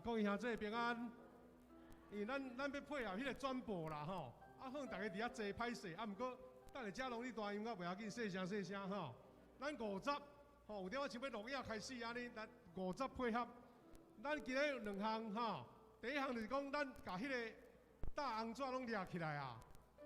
各位兄弟平安。因為咱欲配合彼个轉播啦吼，啊，可能逐家佇遐坐歹勢，啊，毋過等下遮攏咧大音樂袂要緊，細聲細聲吼。咱五十吼，有點仔像欲錄影開始按呢，咱五十配合。咱今日有兩項吼，第一項就是講咱共彼个大紅紙攏掠起來啊。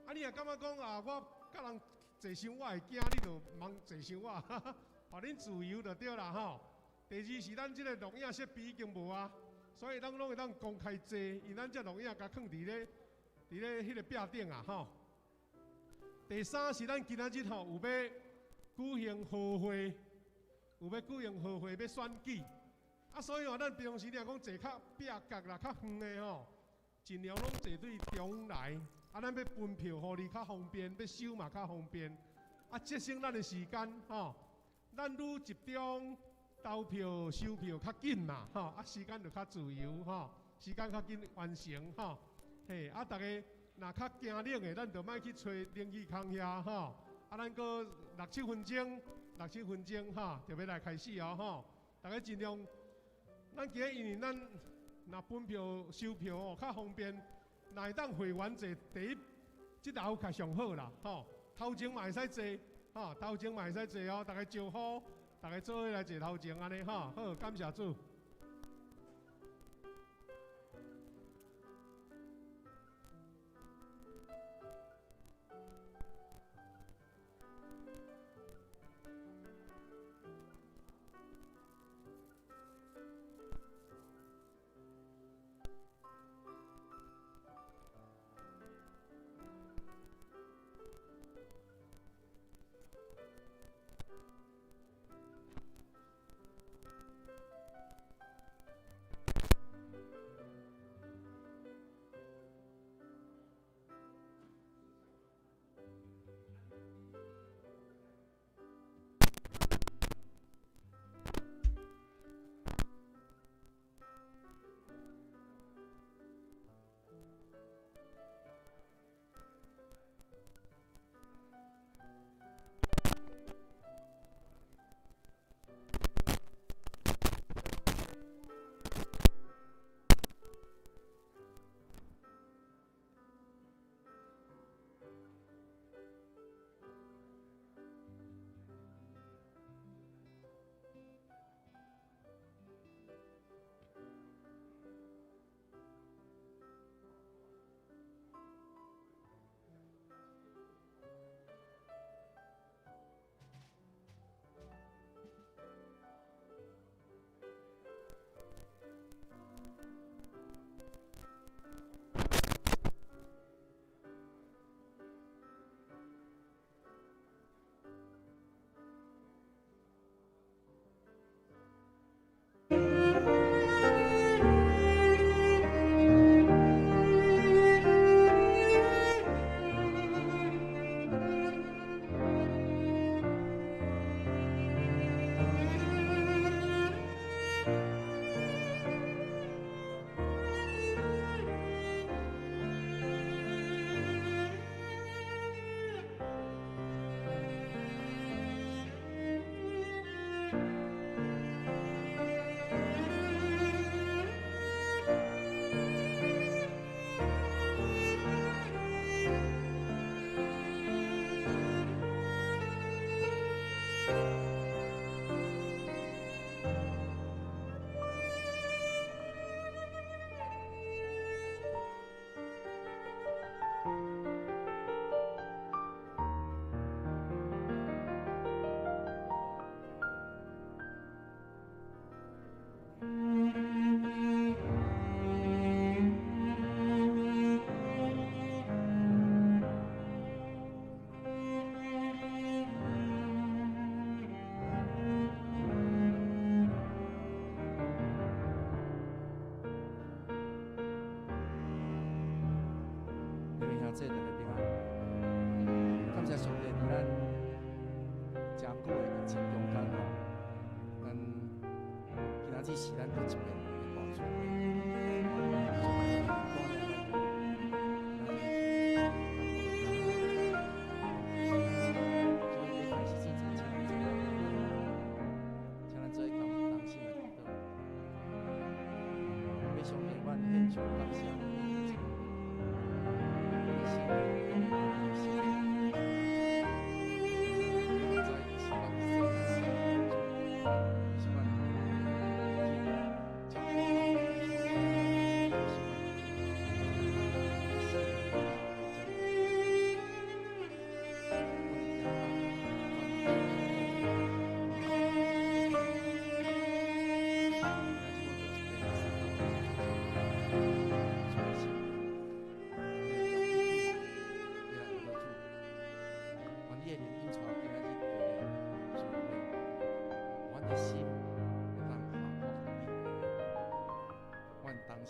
啊，你若感覺講啊，我佮人坐傷我會驚，你就茫坐傷我，予恁自由就對啦吼。第二是咱這个錄影設備已經無啊，所以咱攏會當公開坐，因為咱這錄影共囥佇咧彼个壁頂啊吼。第三是咱今仔日吼有欲舉行和會，有欲舉行和會欲選舉，啊，所以吼咱平常時你若講坐較壁角啦、較遠的吼，盡量攏坐對中來，啊，咱欲分票予你較方便，欲收嘛較方便，啊，節省咱的時間吼，咱愈集中投票收票較緊嘛吼，啊，時間就較自由吼，時間較緊完成吼，嘿，啊，逐家若較驚冷的，咱就莫去揣冷氣空遐吼，啊，咱閣六七分鐘，六七分鐘吼，就欲來開始哦吼，逐家盡量，咱今日因為咱若分票收票哦較方便，若會當會員坐第一，這樓較上好啦吼，頭前嘛會使坐，吼，頭前嘛會使坐哦，逐家招呼，逐家做伙來坐頭前按呢吼，好，感謝主。這大家平安，感謝上帝佇咱遮久的疫情中間吼，咱今仔日是咱閣一遍的大聚會。所以欲開始之前，請咱做伙同心來祈禱。欲上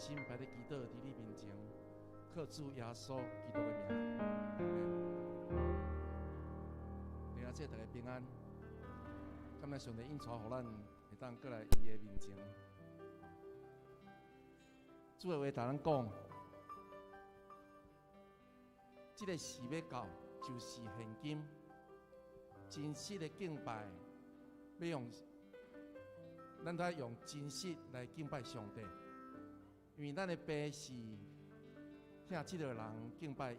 心擺佇祈禱佇你面前，靠主耶穌基督的名。弟兄姊妹，大家平安。感謝上帝恩賜予咱會當閣來伊的面前。主的話同咱講，這个時欲到，就是現今真實的敬拜，欲用咱愛用真實來敬拜上帝，因為咱的爸是疼這個人敬拜伊，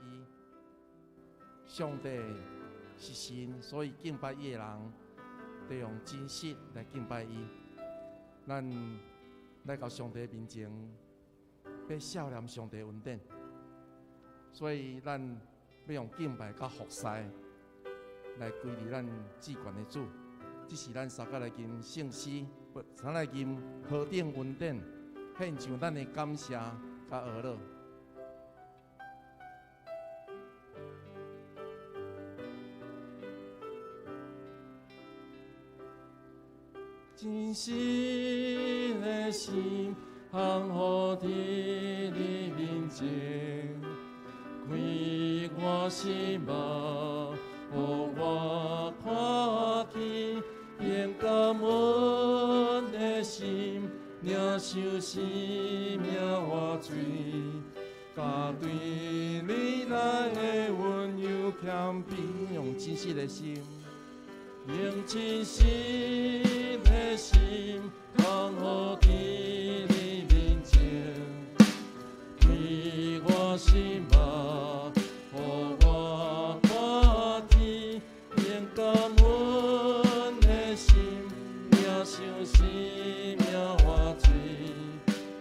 上帝是神，所以敬拜伊的人，得用真實來敬拜伊。咱來到上帝面前，欲少念上帝恩典，所以咱欲用敬拜佮服侍來歸予咱至懸的主。這是咱相佮來吟聖詩，不，咱來吟何等恩典，獻上咱的感謝佮呵咾。真實的心，降服佇你面前，開我心目，予我看見，憑感恩的心，領受生命活水，佮對你來的溫柔謙卑，用真實的心，用真實的心，降服佇你面前，開我心目，予我看見，憑感恩的心，領受生命活水，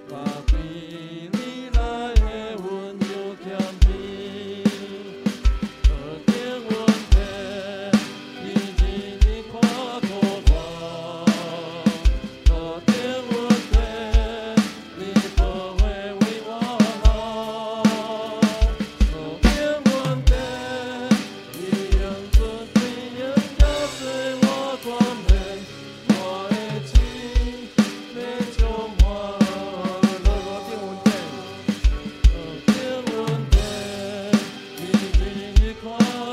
佮對你來的溫柔謙卑，何等恩典，你日日看顧我，何等恩典，你寶血為我流，何等恩典，你用尊貴榮耀做我冠冕，我的心欲充滿何等恩典，何等恩典，你日日看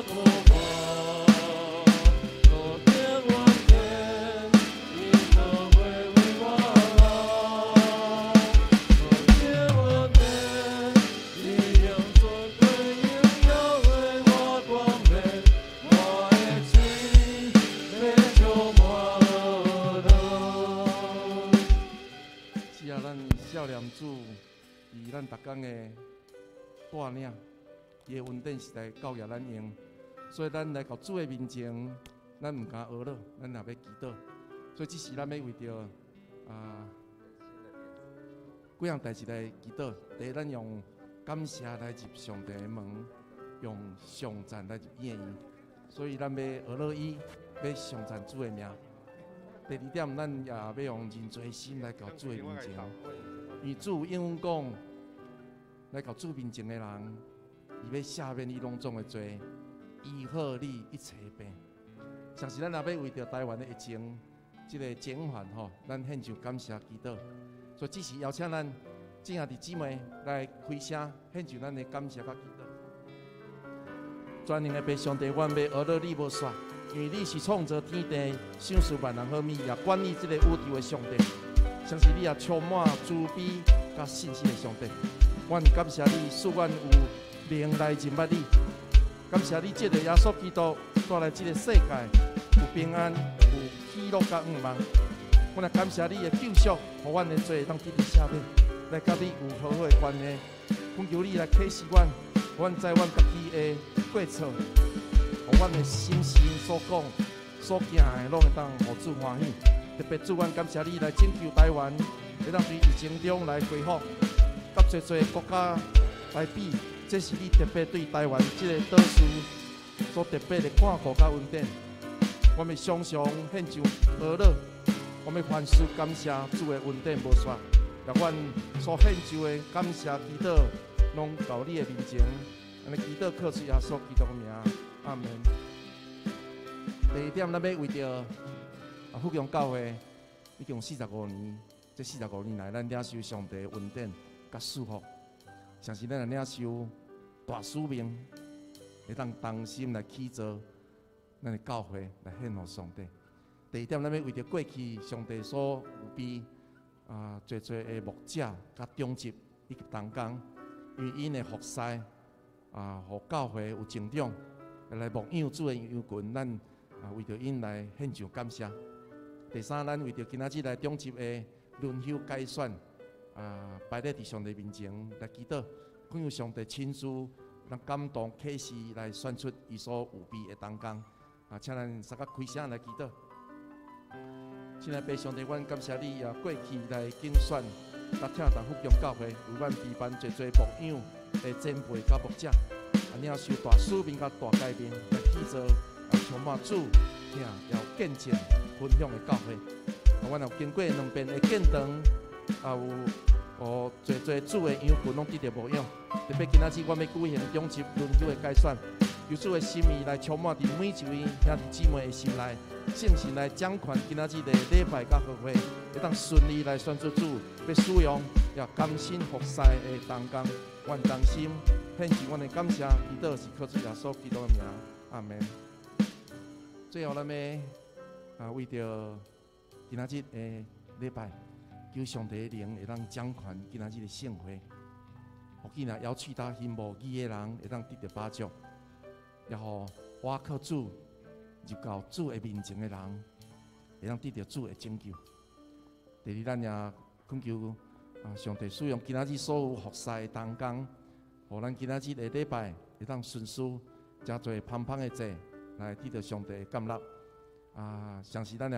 顧我，何等恩典，你寶血為我流，何等恩典，你用尊貴榮耀為我冠冕，我的心欲充滿樂。是啊，咱少年主佇咱逐工的帶領，伊的恩典實在夠額咱用，所以咱來到主的面前，咱毋敢呵咾，咱也欲祈禱。所以這時咱欲為著幾項代誌來祈禱。第一，咱用感謝來入上帝的門，用頌讚來入伊的院。所以咱欲呵咾伊，欲頌讚主的名。第二點，咱也欲用認罪心來到主的面前，因為主應允講，來到主面前的人，伊欲赦免你攏總的罪，醫好你一切病。同時，咱也欲為著台灣的疫情，這个減緩吼，咱獻上感謝祈禱。所以，這時邀請咱眾兄弟姊妹來開聲獻上咱的感謝佮祈禱。全能的父上帝，阮欲呵咾你無煞，因為你是創造天地、賞賜萬人好物，也管理這个宇宙的上帝。相信你也充滿慈悲佮信實的上帝。阮感謝你，賜阮有靈來認捌你。感謝你藉著耶穌基督帶來這个世界有平安、有喜樂佮盼望。阮也感謝你的救贖，予阮的罪當得著赦免，來佮你有和好的關係。懇求你來啟示阮，予阮知阮家己的過錯，予阮的心神所講、所行的，攏會當予主歡喜。特別主，阮感謝你來拯救台灣，會當佇疫情中來恢復，佮濟濟國家來比，這是你特別對台灣這个島嶼所特別的看顧佮恩典。我們常常獻上呵咾，我們凡事感謝主的恩典無煞，予阮所獻上的感謝祈禱，攏到你的面前。按呢祈禱靠主耶穌基督的名，阿門。第二點，咱欲為著福強教會已經45年，這45年來，咱領受上帝的恩典，佮祝福。相信咱來領受大使命，會當同心來起造咱的教會，來獻予上帝。第二點，咱欲為著過去上帝所預備啊，濟濟的牧者佮長執以及同工，因為𪜶的服侍啊，予教會有成長，來牧養主的羊群，咱啊為著𪜶來獻上感謝。第三，咱為著今仔日來長執的輪休改選啊，擺佇佇上帝面前來祈禱，懇求上帝親自來感動啟示來選出伊所預備的同工。啊，請咱相佮開聲來祈禱。親愛的父上帝，阮感謝你也過去來揀選，佮疼惜福中教會，為阮備辦濟濟牧養的前輩佮牧者，啊，領受大使命佮大誡命來起造啊，充滿主疼也有見證分享的教會。啊，阮有經過兩遍的建堂，也有予濟濟主的羊群攏得著牧養。特別今仔日，阮欲舉行長執輪休的改選，求主的心意來充滿佇每一位兄弟姊妹的心內，聖神來掌權今仔日的禮拜佮聚會，會當順利來選出主欲使用，也甘心服侍的同工，阮同心獻上阮的感謝，祈禱是靠主耶穌基督的名，阿門。最後，咱欲啊為著今仔日的禮拜，求上帝的靈會當掌權今仔日的聖會，予見若枵喙焦心無義的人會當得著飽足，也予倚靠主入到主的面前的人，會當得著主的拯救。第二，咱也懇求啊，上帝使用今仔日所有服侍的同工，予咱今仔日的禮拜會當順遂，誠濟芳芳的祭來得著上帝的悅納。啊，同時咱也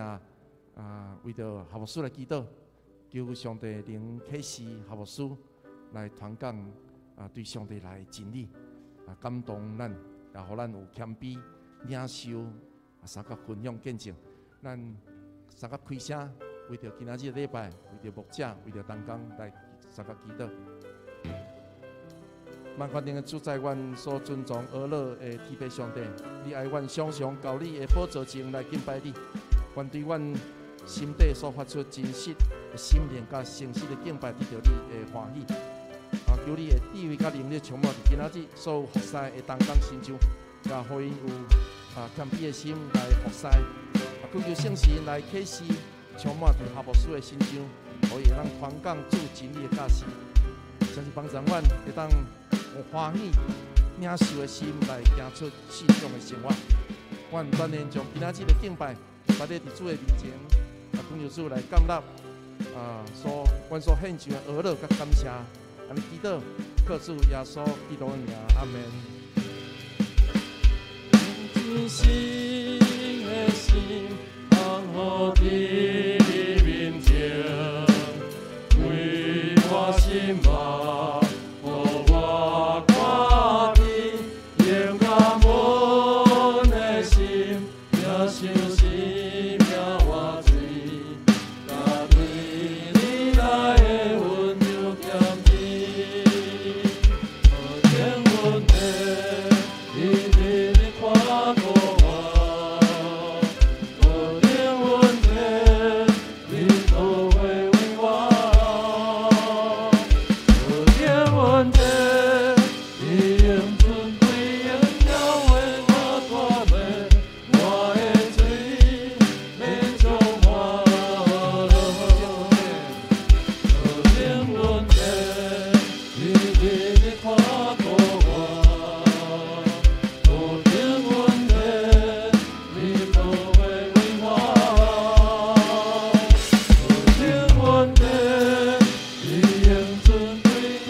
啊為著何牧師來祈禱，求上帝靈啟示何牧師來傳講啊，對上帝來的真理啊，感動咱，也予咱有謙卑領受啊，相佮分享見證。咱相佮開聲，為著今仔日的禮拜，為著牧者，為著同工來相佮祈禱。萬全能的主宰，阮所尊崇阿樂的天父上帝，你愛阮常常到你的寶座前來敬拜你。願對阮心底所發出真實的心靈佮誠實的敬拜，得著你的歡喜。啊，求你的智慧佮能力充滿佇今仔日所有服侍的同工身上，也予𪜶有啊謙卑的心來服侍。啊，懇求聖神來啟示，充滿佇何牧師的身上，予伊會當傳講主真理的教示，相信幫助阮會當有歡喜領受的心來行出信仰的生活。阮斷然將今仔日的敬拜擺佇主的面前，啊，懇求主來接納啊，所阮所獻上的阿樂佮感謝，按呢祈禱，靠主耶穌基督的名，阿門。真誠的心，放予佇你面前，開我心目，予我看見，用感恩的心，領受生命活水，佮對你來的溫柔謙卑，何等恩典，你日日看顧我，何等恩典，你都會為我流，何等恩典，你用尊貴榮耀為我豁免，我的罪免償還了。何等恩典，你日日看顧我，何等恩典，你都會為我流，何等恩典，你用尊貴榮耀為我豁免，我的罪免償還了。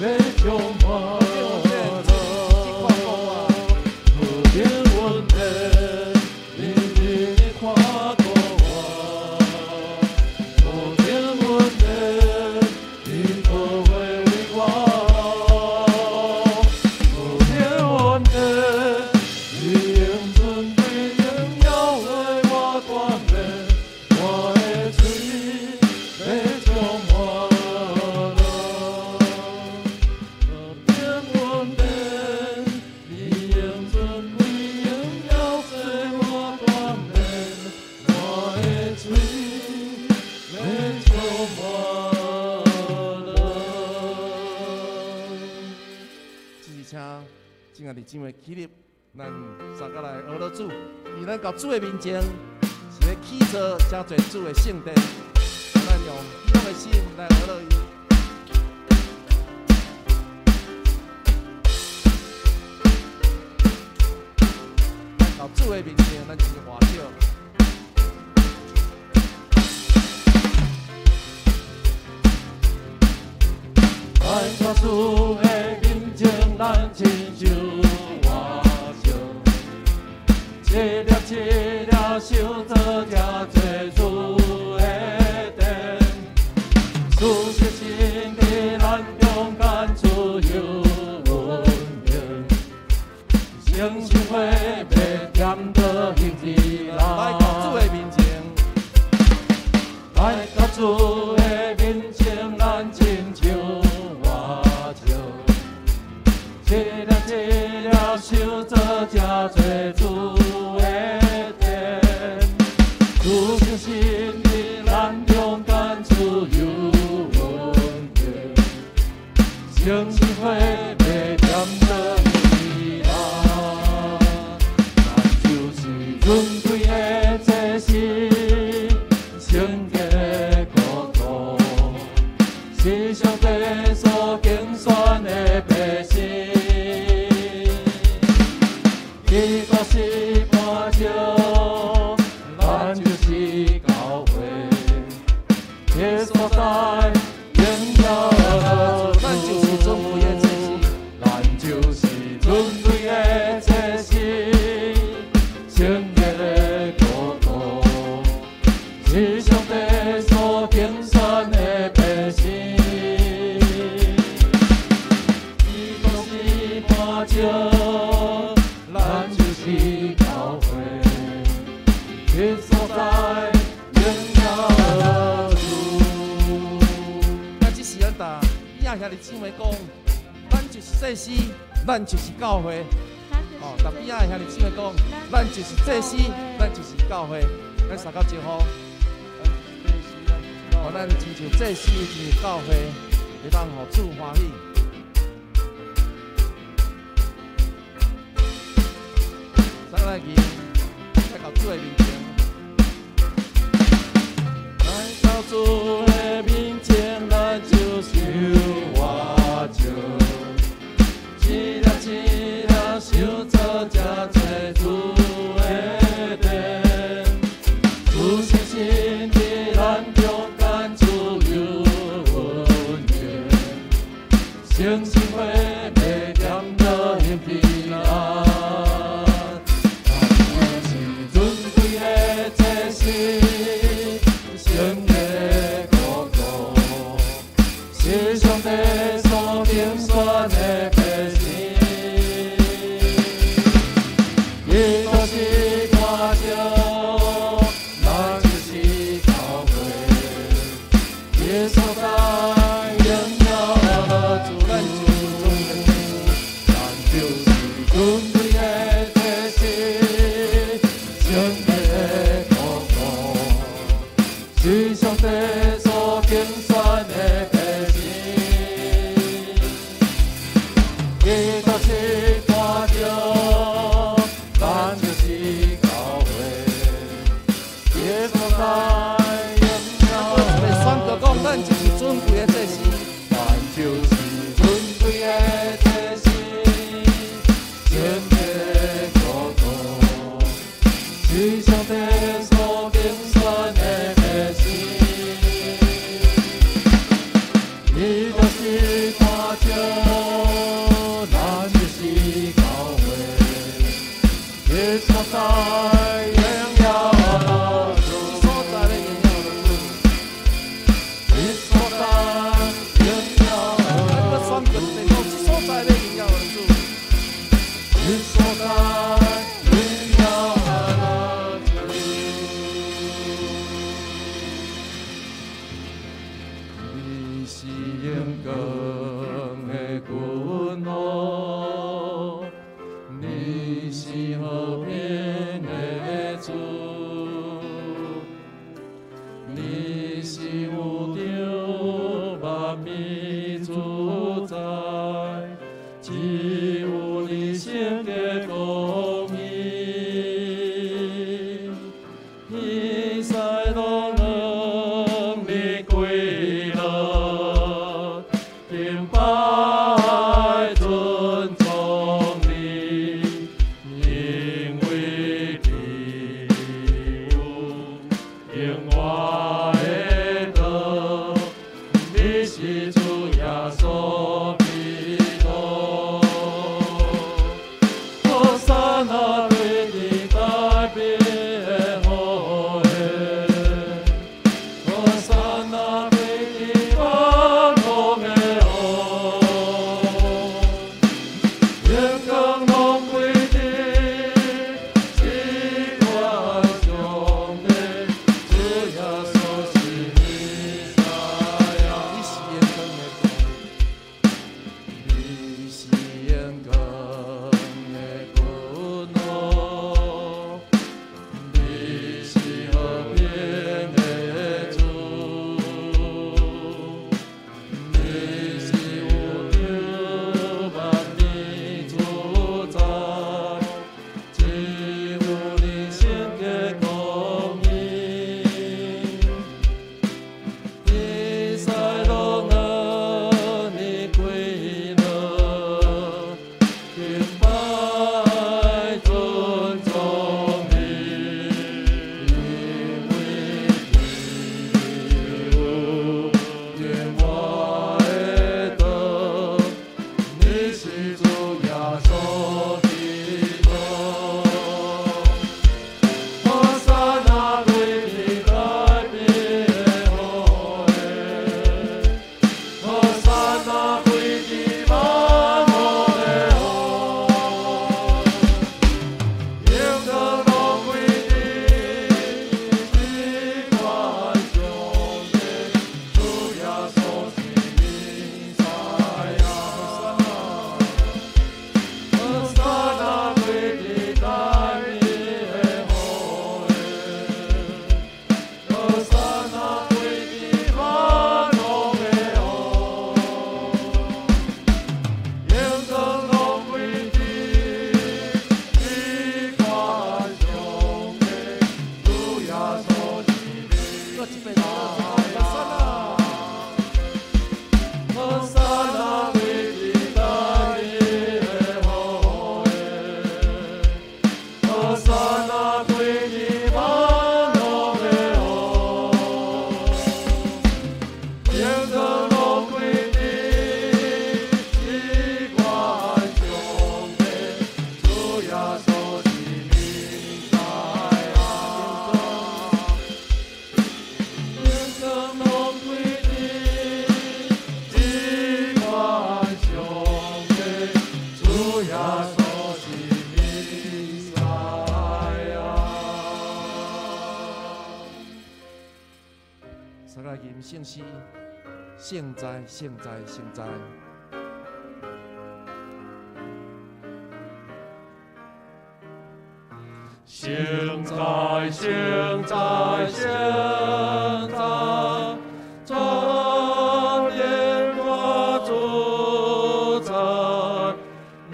何等恩典，你日日看顧我，何等恩典，你都會為我流，何等恩典，你用尊貴榮耀為我豁免，我的罪免償還了。何等兄弟姊妹起立，咱三个來學樂主，因為咱到主的面前是欲起造誠濟主的聖殿，咱用喜樂的心來學樂伊。咱到主的面前，咱就是活石。來到主的面前，咱親像活石，一粒一粒收做這濟主的殿，事實真佇咱中間自由運行，聖心火袂點倒彼來到主的面前，來到主的面前，咱親像活石，一粒一粒收做這濟主的殿，主聖心佇咱中間自由運行，聖心火袂點倒彼咱，咱就是尊貴的祭司，聖潔的國度，是上帝所揀選的百姓。基督是磐石，咱就是教會，這所在榮耀的咱就是尊貴的祭司，咱就是尊貴的祭司，聖潔的國度，是上帝所揀選的百姓。基督是磐石，咱就是教會，這所在榮耀的主。咱這時咱共椅仔兄弟姊妹講，咱就是祭司，咱就是教會。哦，共椅仔兄弟姊妹講，咱就是祭司，咱就是教會。咱相佮招呼，哦，咱親像祭司，親像教會，會當予主歡喜。咱來去，來到主的面前。來到主的面前，咱就是活石，一粒一粒收做這濟主的殿，主聖心佇咱中間自由運行，聖心火袂點倒彼咱，咱就是尊貴的祭司，聖潔的國度，是上帝所揀選的百姓。基督是磐石，咱就是教會，這所在榮耀的主，咱就是尊貴的祭司，咱就是尊貴的祭司，聖潔的國度，是上帝所揀選的百姓。基督是磐石，咱就是教會，這所在榮耀来宣告講，咱就是尊貴的祭司，咱就是尊貴的祭司，聖潔的國度，是上帝所揀選的百姓。基督是磐石，咱就是教會，這所在榮耀的主，所在的榮耀的主。這所在榮耀咱閣宣告一下講，這所在的榮耀的主。這所在榮耀的主。你是榮光的君王，你是和平的主，你是有著萬民主宰，只有你先是主耶穌基督。和散那歸佇大衛的後裔，和散那歸佇萬王的王，榮光攏歸佇至高上帝，主耶穌是彌賽亞。你是榮光的光，你是榮光的君王，你是和平的主，你是有長萬年主宰，只有你聖潔公義。以賽羅亞你快樂，敬拜尊崇你，因為你有永活的道，你是主耶穌基督。和散那歸佇大衛的後裔，和散那歸佇萬王的王，榮光攏歸佇至高上帝，主耶穌是彌賽亞。和散那歸佇大衛的後裔，和散那歸佇萬王的王，榮光攏歸佇至高上帝，主耶穌是彌賽亞。和散那歸佇大衛的後裔，和散那歸佇萬王的王，榮光攏歸佇至高上帝，主耶穌是彌賽亞。榮光攏歸佇至高上帝，主耶穌是彌賽亞。三個吟聖詩，聖哉，聖哉，聖哉。聖哉，聖哉，聖哉，全能大主宰，難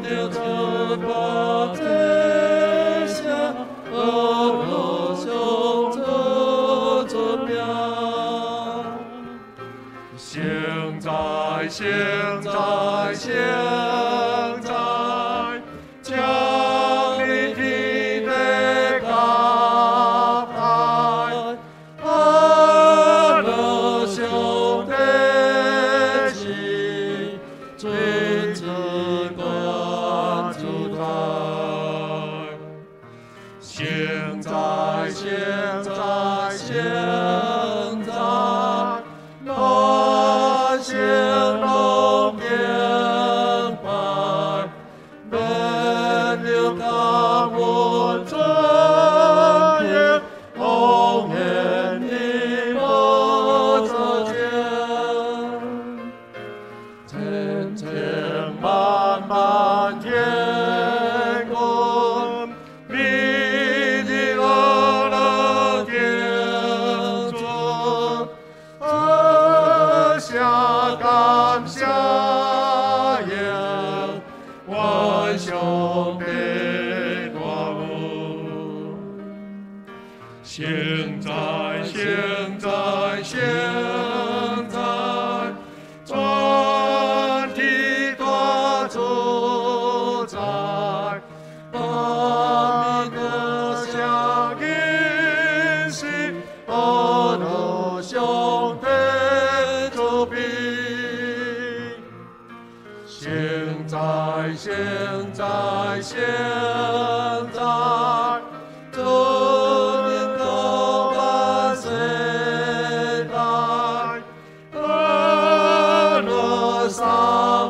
得這大這聲，阿羅上主尊名。聖哉，聖哉，聖哉，將臨天地甲大，阿羅上帝是尊至高主宰。聖哉，聖哉，聖哉，萬聖攏敬拜，免了感恩尊榮，奉獻你寶座前，千千萬萬天軍，美的阿羅天主，下感謝耶，萬上帝大恩。聖哉，聖哉，聖哉，全體大主宰，阿彌陀下銀是阿羅上帝尊。聖哉，聖哉，主榮耀萬世代，阿羅三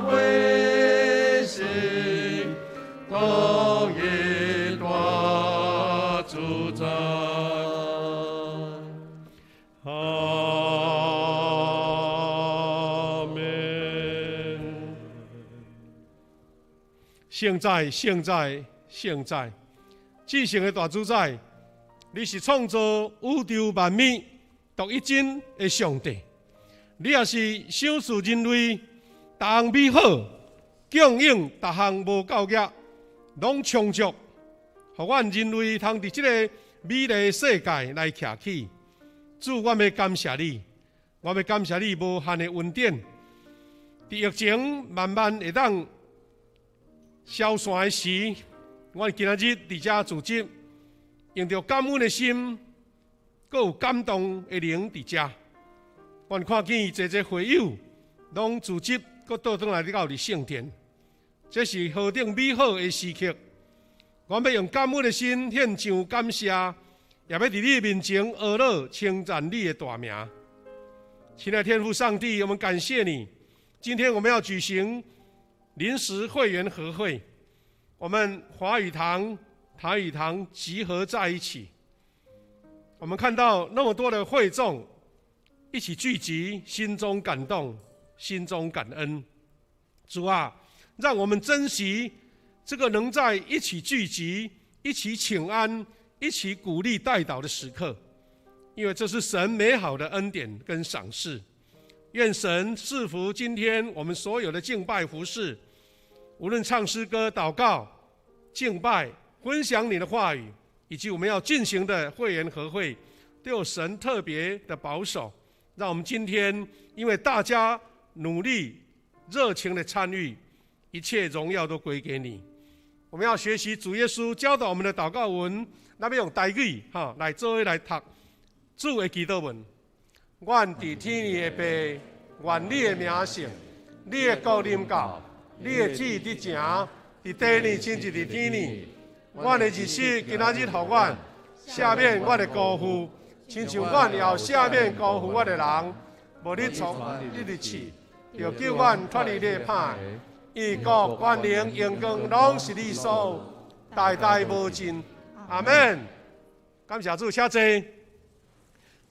位神，統一大主宰。阿門。聖哉，聖哉，聖哉！至聖的大主宰，你是創造宇宙萬物獨一真的上帝，你也是賞賜人類逐項美好，供應逐項無夠額，攏充足，予阮人類通佇這个美麗世界來徛起。主，我欲感謝你，我欲感謝你無限的恩典。佇疫情慢慢會當消散的時，阮今仔日佇遮組織，用著感恩的心，閣有感動的靈佇遮。阮看見濟濟會友攏組織，閣倒轉來到佇聖殿，這是何等美好的時刻！阮欲用感恩的心獻上感謝，也欲佇你面前阿樂稱讚你的大名。親愛天父上帝，我們感謝你。今天我們要舉行臨時會員合會，我們華語堂、台語堂集合在一起。我們看到那麼多的會眾一起聚集，心中感動，心中感恩。主啊，讓我們珍惜這個能在一起聚集、一起請安、一起鼓勵代禱的時刻，因為這是神美好的恩典跟賞賜。願神賜福今天我們所有的敬拜服事，無論唱詩歌、禱告、敬拜、分享你的話語，以及我們要進行的會員合會，都有神特別的保守。讓我們今天因為大家努力、熱情的參與，一切榮耀都歸給你。我們要學習主耶穌教導我們的禱告文，咱欲用台語哈來做伙來讀主的祈禱文。阮佇天裡的父，願你的名聖，你的國臨到，你的旨意執行，佇地呢親像佇天呢。阮的日食今仔日予阮，赦免阮的辜負，親像阮也有赦免辜負阮的人。無你帶阮入試，著救阮脫離你的歹。因國權能榮光攏是你所有，代代無盡。阿門。感謝主，請坐。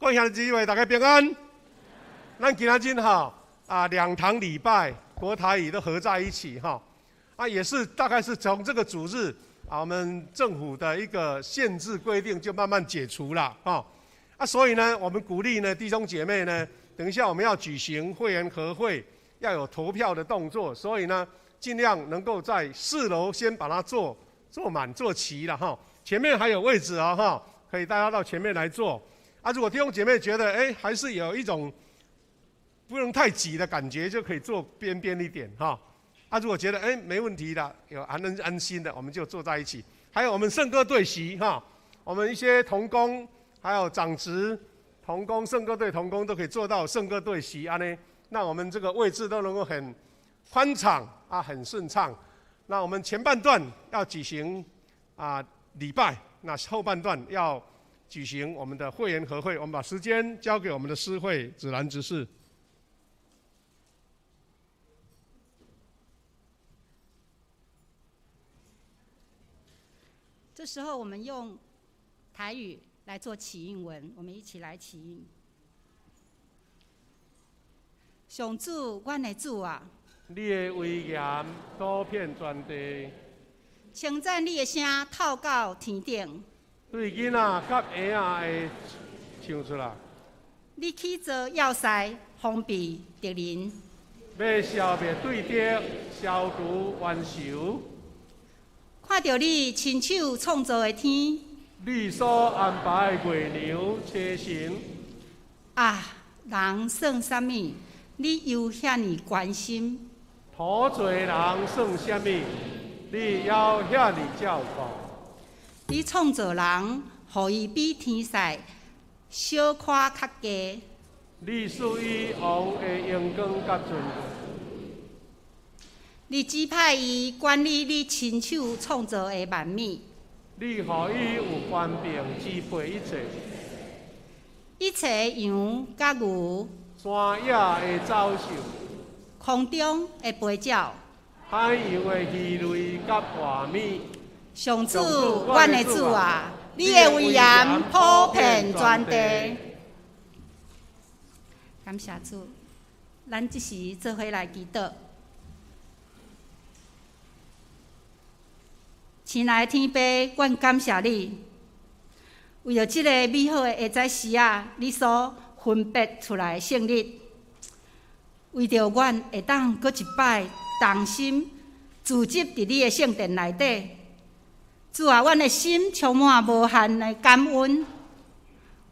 各位兄弟姊妹，大家平安。咱今仔日哈啊，兩堂禮拜國台語都合在一起哈啊，也是大概是從這個主日啊，我們政府的一個限制規定就慢慢解除了哈啊，所以呢，我們鼓勵呢弟兄姐妹呢，等一下我們要舉行會員合會，要有投票的動作，所以呢，盡量能夠在四樓先把它坐坐滿坐齊了哈，前面還有位置啊哈，可以大家到前面來坐。啊，如果弟兄姐妹覺得哎，還是有一種不能太擠的感覺，就可以坐邊邊一點哈。啊，如果覺得哎沒問題的，有安安心的，我們就坐在一起。還有我們聖歌隊席哈，我們一些同工，還有長執同工、聖歌隊同工都可以坐到聖歌隊席啊呢。那我們這個位置都能夠很寬敞啊，很順暢。那我們前半段要舉行啊禮拜，那後半段要舉行我們的會員合會。我們把時間交給我們的司會子蘭執事。這時候，我們用台語來做啟應文，我們一起來啟應。上主，阮的主啊！你的威嚴普遍全地，稱讚你的聲透到天頂。對囡仔佮嬰仔會唱出來。你起造要塞，防備敵人。欲消滅對敵，消除冤仇。看著你親手創造的天，你所安排的月娘星辰。啊，人算啥物？你猶遐爾關心？土做人算啥物？你猶遐爾照顧？你創造人，予伊比天使小可較低。你賜予王的榮光佮尊貴。你指派伊管理你親手創造的萬物。你予伊有權柄支配一切，一切羊佮牛，山野的走獸，空中的飛鳥，海洋的魚類佮活物。上主，阮的主啊，你的威嚴普遍全地。感謝主，咱這時做伙來祈禱。親愛的天父，阮感謝你，為著這個美好的下早時仔，你所分別出來的聖日，為著阮會當閣一擺同心聚集佇你的聖殿內底，主啊，阮的心充滿無限的感恩，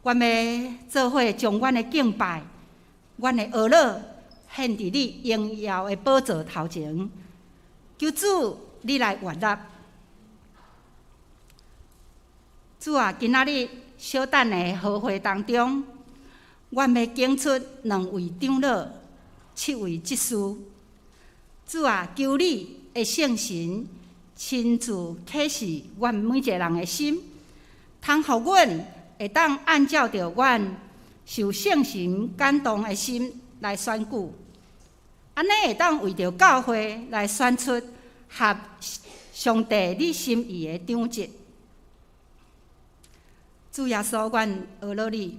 阮欲做伙將阮的敬拜、阮的呵咾獻佇你榮耀的寶座頭前，求主你來悅納。主啊，今仔日小等的和會當中，阮欲揀出兩位長老、七位執事。主啊，求你的聖神親自啟示阮每一个人的心，通予阮會當按照著阮受聖神感動的心來選舉，按呢會當為著教會來選出合上帝你心意的長執。主耶穌，阮呵咾你，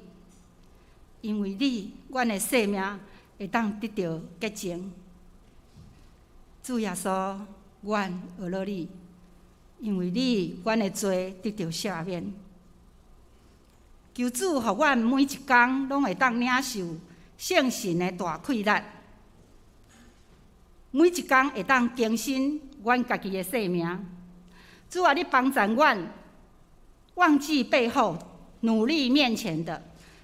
因為你，阮的生命會當得著潔淨。主耶穌，阮呵咾你，因為你，阮的罪得著赦免。求主予阮每一工攏會當領受聖神的大氣力，每一工會當更新阮家己的生命。主啊，你幫助阮忘記背後，努力面前的，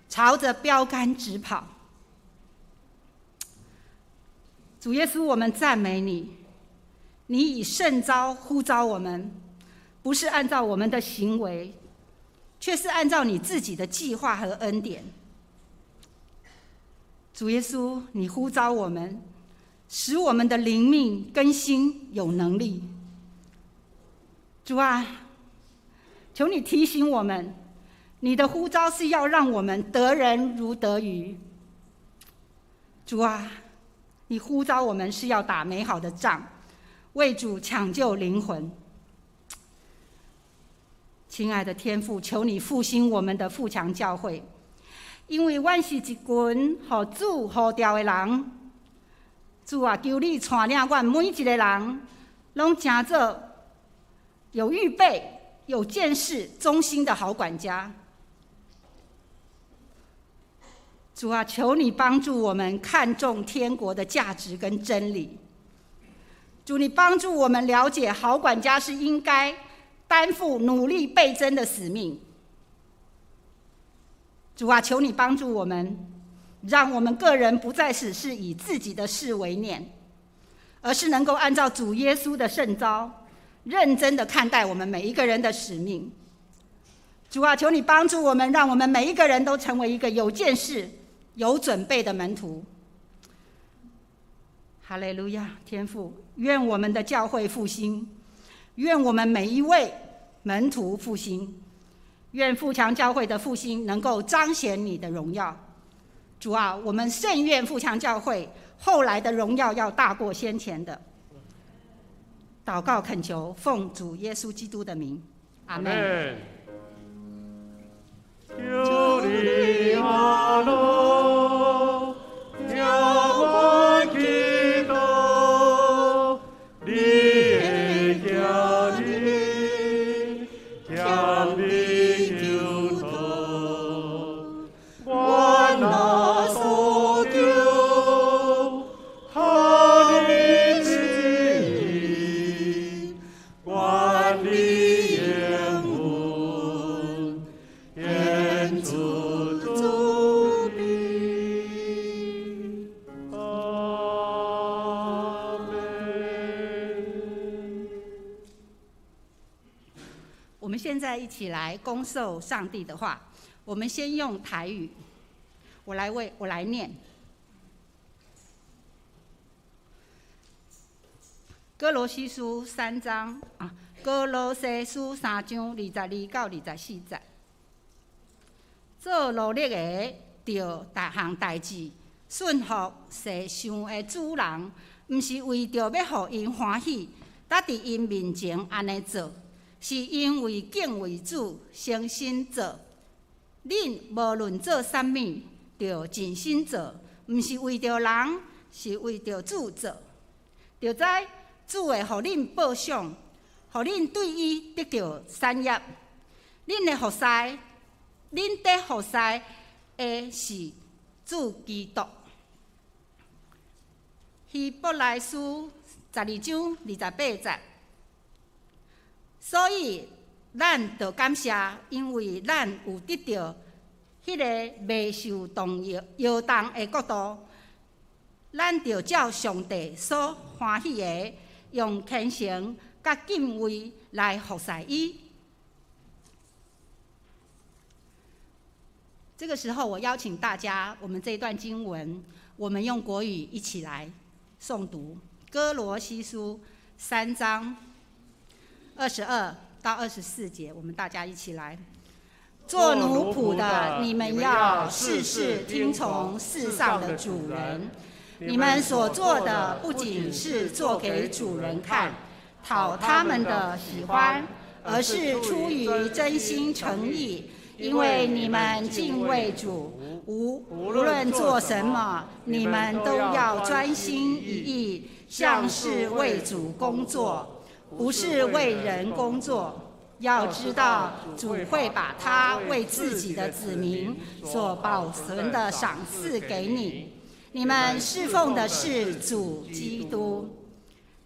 朝着標杆直跑。主耶穌，我們讚美你，你以聖召呼召我們，不是按照我們的行為，卻是按照你自己的計劃和恩典。主耶穌，你呼召我們，使我們的靈命更新有能力。主啊，求你提醒我們，你的呼召是要讓我們得人如得魚。主啊，你呼召我們是要打美好的仗，為主搶救靈魂。親愛的天父，求你復興我們的富強教會，因為阮是一群予主呼召的人。主啊，求你帶領阮每一個人，攏成做有預備、有見識、忠心的好管家。主啊，求你幫助我們看重天國的價值跟真理。主，你幫助我們了解好管家是應該擔負努力倍增的使命。主啊，求你幫助我們，讓我們個人不再只是以自己的事為念，而是能夠按照主耶穌的聖召，認真的看待我們每一個人的使命。主啊，求你幫助我們，讓我們每一個人都成為一個有見識、有準備的門徒。哈利路亞，天父，願我們的教會復興，願我們每一位門徒復興，願富強教會的復興能夠彰顯你的榮耀。主啊，我們甚願富強教會後來的榮耀要大過先前的。禱告懇求，奉主耶穌基督的名，阿門。求你阿樂，聽我祈禱，你的兒女謙卑求托，我若所求，合你旨意，願你應允。顯出慈悲，阿們。我們現在一起來恭受上帝的話。我們先用台語，我來念。歌羅西書三章啊，歌羅西書三章22到24節。做奴隸的，著逐項代誌順服世上的主人，毋是為著欲予𪜶歡喜，才佇𪜶面前按呢做，是因為敬畏主，誠心做。恁無論做啥物，著盡心做，毋是為著人，是為著主做。著知主會予恁報賞，予恁對伊得著產業。恁的服侍，恁得服侍的是主基督。希伯來書12章28節。所以咱著感謝，因為咱有得著彼个袂受動搖搖動的國度，咱著照上帝所歡喜的，用虔誠佮敬畏來服侍伊。這個時候，我邀請大家，我們這一段經文，我們用國語一起來誦讀《歌羅西書》3章22到24節，我們大家一起來。做奴僕的，你們要事事聽從世上的主人。你們所做的，不僅是做給主人看，討他們的喜歡，而是出於真心誠意，因為你們敬畏主。無論做什麼，你們都要專心一意，像是為主工作，不是為人工作。要知道，主會把他為自己的子民所保存的賞賜給你。你們侍奉的是主基督。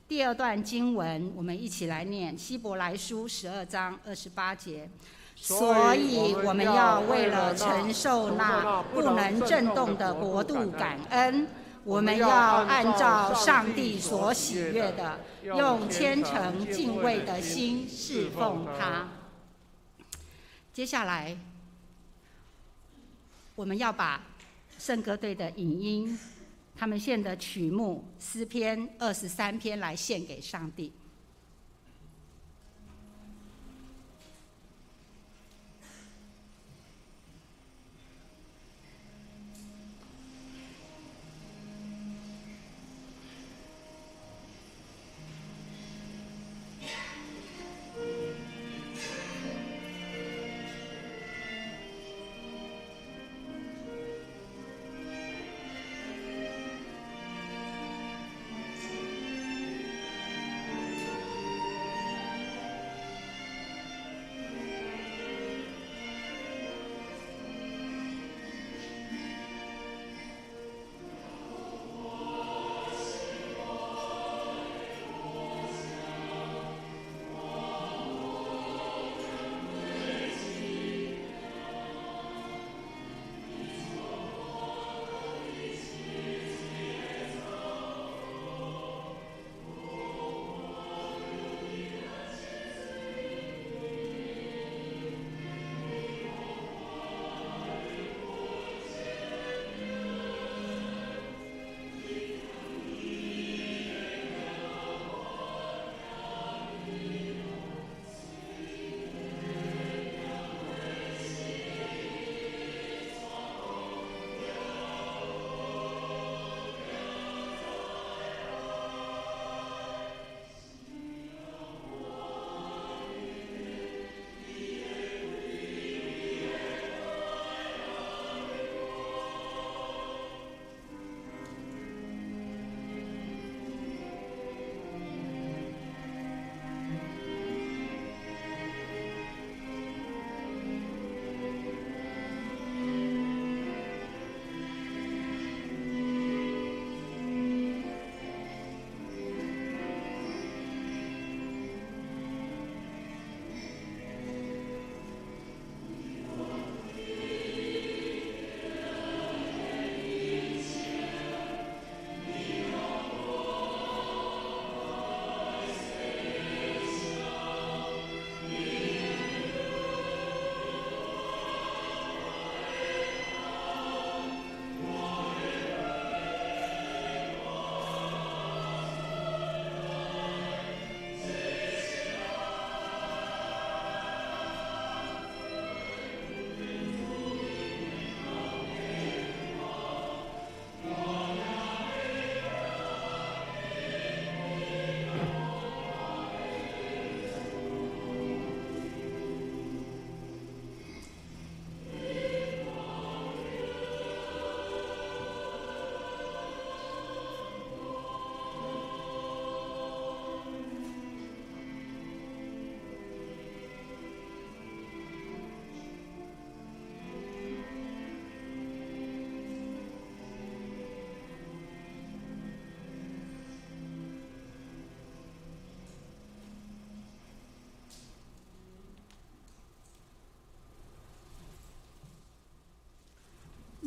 第二段經文，我們一起來念《希伯來書》12章28節。所以我們要為了承受那不能震動的國度感恩。我們要按照上帝所喜悅的，用虔誠敬畏的心侍奉他。接下來，我們要把聖歌隊的影音，他們獻的曲目詩篇23篇來獻給上帝。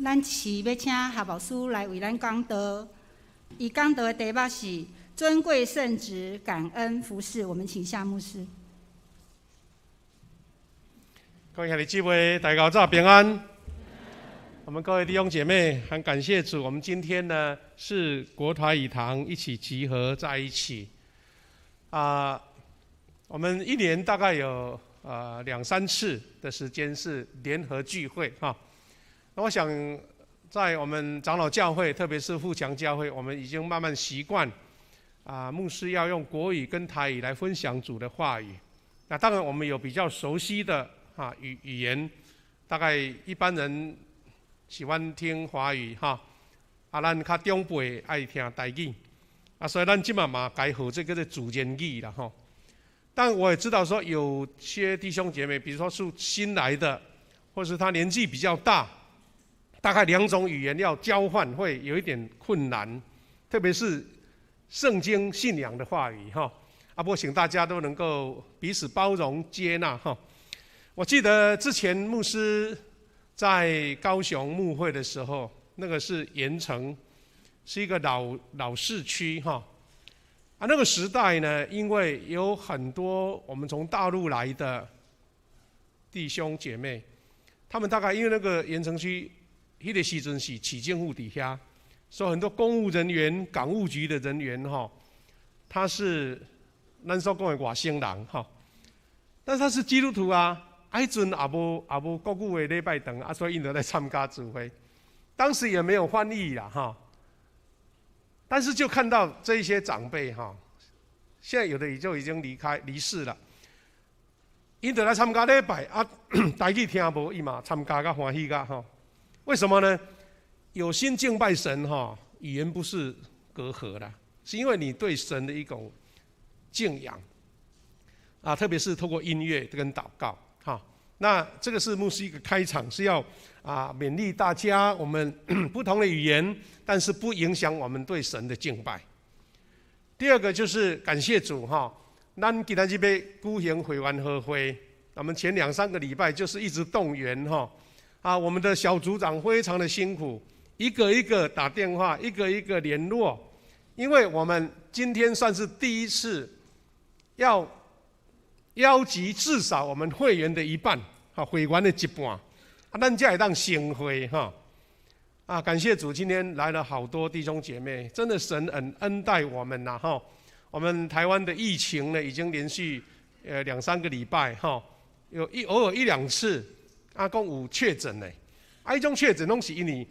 咱是欲請夏牧師來為咱講道。伊講道的題目是尊貴聖職感恩服侍。我們請夏牧師。各位兄弟姊妹，大家早平安。我們各位弟兄姐妹，很感謝主，我們今天呢是國台語堂一起集合在一起。啊，我們一年大概有兩三次的時間是聯合聚會哈。那我想，在我們長老教會，特別是富強教會，我們已經慢慢習慣啊，牧師要用國語跟台語來分享主的話語。那當然，我們有比較熟悉的語言，大概一般人喜歡聽華語哈，啊，咱較長輩愛聽台語，啊，所以咱這馬嘛改學這個叫自然語啦吼。但我也知道說，有些弟兄姐妹，比如說是新來的，或是他年紀比較大，大概兩種語言要交換會有一點困難，特別是聖經信仰的話語哈。啊，不過請大家都能夠彼此包容接納哈。我記得之前牧師在高雄牧會的時候，那個是鹽埕，是一個老市區哈。啊，那個時代呢，因為有很多我們從大陸來的弟兄姐妹，他們大概因為那個鹽埕區，彼個時陣是市政府底下，所以很多公務人員、港務局的人員哈，他是咱所講的外省人哈，但是他是基督徒啊，彼陣也無國語的禮拜堂啊，所以𪜶就來參加聚會，當時也沒有翻譯啦哈。但是就看到這些長輩哈，現在有的也就已經離開離世了。𪜶就來參加禮拜啊，台語聽無，伊嘛參加甲歡喜甲吼。為什麼呢？有心敬拜神哈，語言不是隔閡啦，是因為你對神的一種敬仰啊，特別是透過音樂跟禱告哈。那這個是牧師一個開場，是要勉勵大家，我們不同的語言，但是不影響我們對神的敬拜。第二個就是感謝主哈，咱今仔日欲舉行會員和會，我們前兩三個禮拜就是一直動員哈，啊，我們的小組長非常的辛苦，一個一個打電話，一個一個聯絡，因為我們今天算是第一次要邀集至少我們會員的一半，哈，會員的一半，啊，咱才會當成會哈。啊，感謝主，今天來了好多弟兄姐妹，真的神很恩待我們吶，哈。我們台灣的疫情呢，已經連續兩三個禮拜哈，有偶爾一兩次，啊，講有確診的，啊，彼種確診攏是因為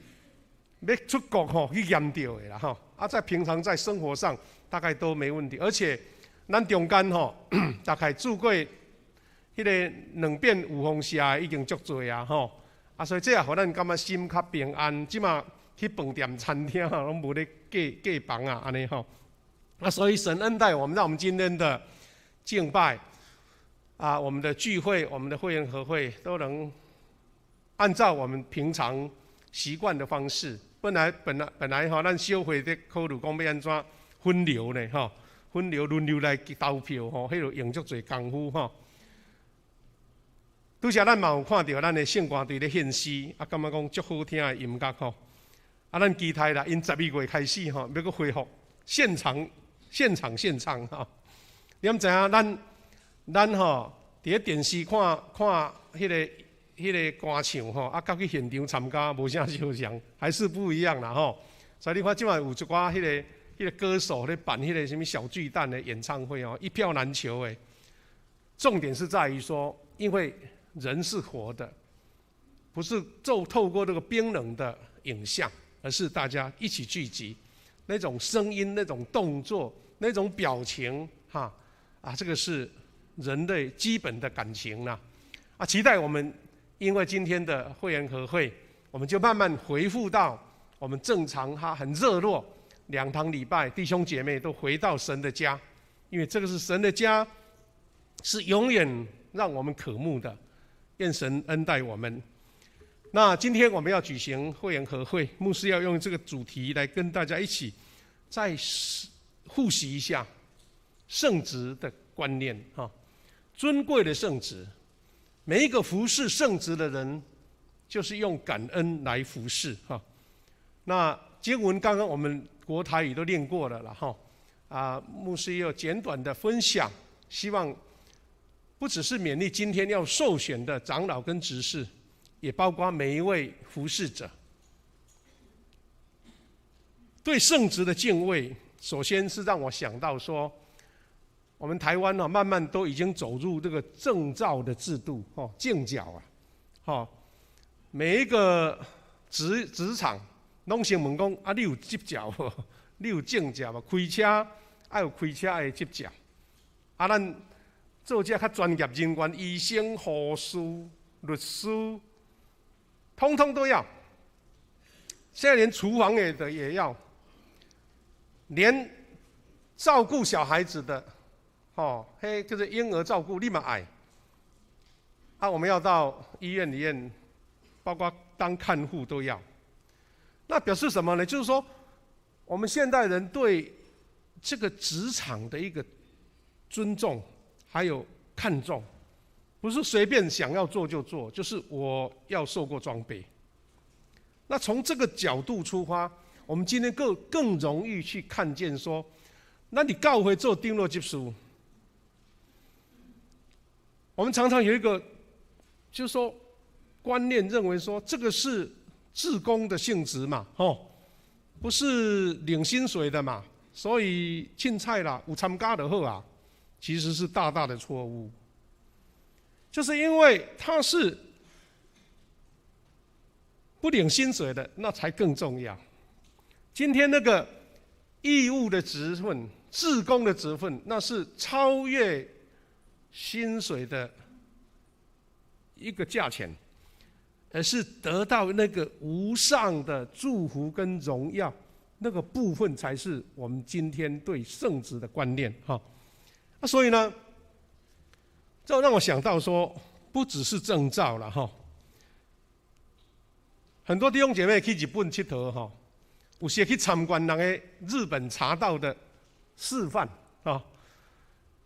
欲出國吼去驗著的啦，吼。啊，在平常在生活上大概都沒問題，而且咱中間吼，大概注過彼个兩遍有予射的已經足濟啊，吼。啊，所以這也予咱感覺心較平安。這馬去飯店、餐廳吼，攏無咧隔隔房啊，按呢吼。啊，所以神恩待我們，讓我們今天的敬拜啊，我們的聚會、我們的會員和會都能按照我們平常習慣的方式。本來吼，咱小會咧考慮講欲按怎分流呢？吼，分流輪流來投票吼，彼個用足濟工夫吼。拄才咱嘛有看著咱的聖歌隊咧獻詩，啊，感覺講足好聽的音樂吼。啊，咱期待啦，𪜶12月開始吼，欲閣恢復現場、現場獻唱吼。你敢知影咱吼，佇咧電視看看彼個歌唱吼，啊，佮去現場參加無啥相仝，還是不一樣啦吼。所以你看這馬有一寡彼個歌手咧辦彼個啥物小巨蛋的演唱會哦，一票難求的。重點是在於說，因為人是活的，不是就透過這個冰冷的影像，而是大家一起聚集，那種聲音、那種動作、那種表情，哈啊，這個是人類基本的感情啦。啊，期待我們因為今天的會員和會，我們就慢慢恢復到我們正常哈，很熱絡，兩堂禮拜，弟兄姐妹都回到神的家，因為這個是神的家，是永遠讓我們渴慕的。願神恩待我們。那今天我們要舉行會員和會，牧師要用這個主題來跟大家一起再複習一下聖職的觀念哈，尊貴的聖職，每一個服侍聖職的人就是用感恩來服侍哈。那經文剛剛我們國台語都念過了啦哈。啊，牧師也有簡短的分享，希望不只是勉勵今天要受選的長老跟執事，也包括每一位服侍者。對聖職的敬畏，首先是讓我想到說，我們台灣呢，慢慢都已經走入這個證照的制度，哦，證照啊，吼，每一個職場攏先問講啊，你有執照無？你有證照無？開車愛有開車的執照，啊，咱做這較專業人員，醫生、護士、律師，通通都要。現在連廚房也的也要，連照顧小孩子的，哦，嘿，就是嬰兒照顧，你嘛愛。啊，我們要到醫院裡面，包括當看護都要。那表示什麼呢？就是說，我們現代人對這個職場的一個尊重，還有看重，不是隨便想要做就做，就是我要受過裝備。那從這個角度出發，我們今天更容易去看見說，那你教會做長老執事，我們常常有一個，就是說觀念認為說這個是志工的性質嘛，吼，不是領薪水的嘛，所以凊彩啦，有參加就好啊，其實是大大的錯誤，就是因為他是不領薪水的，那才更重要。今天那個義務的職分、志工的職分，那是超越薪水的一個價錢，而是得到那個無上的祝福跟榮耀，那個部分才是我們今天對聖職的觀念哈。那所以呢，這讓我想到說，不只是證照了哈。很多弟兄姐妹去日本𨑨迌吼，有時去參觀人的日本茶道的示範啊，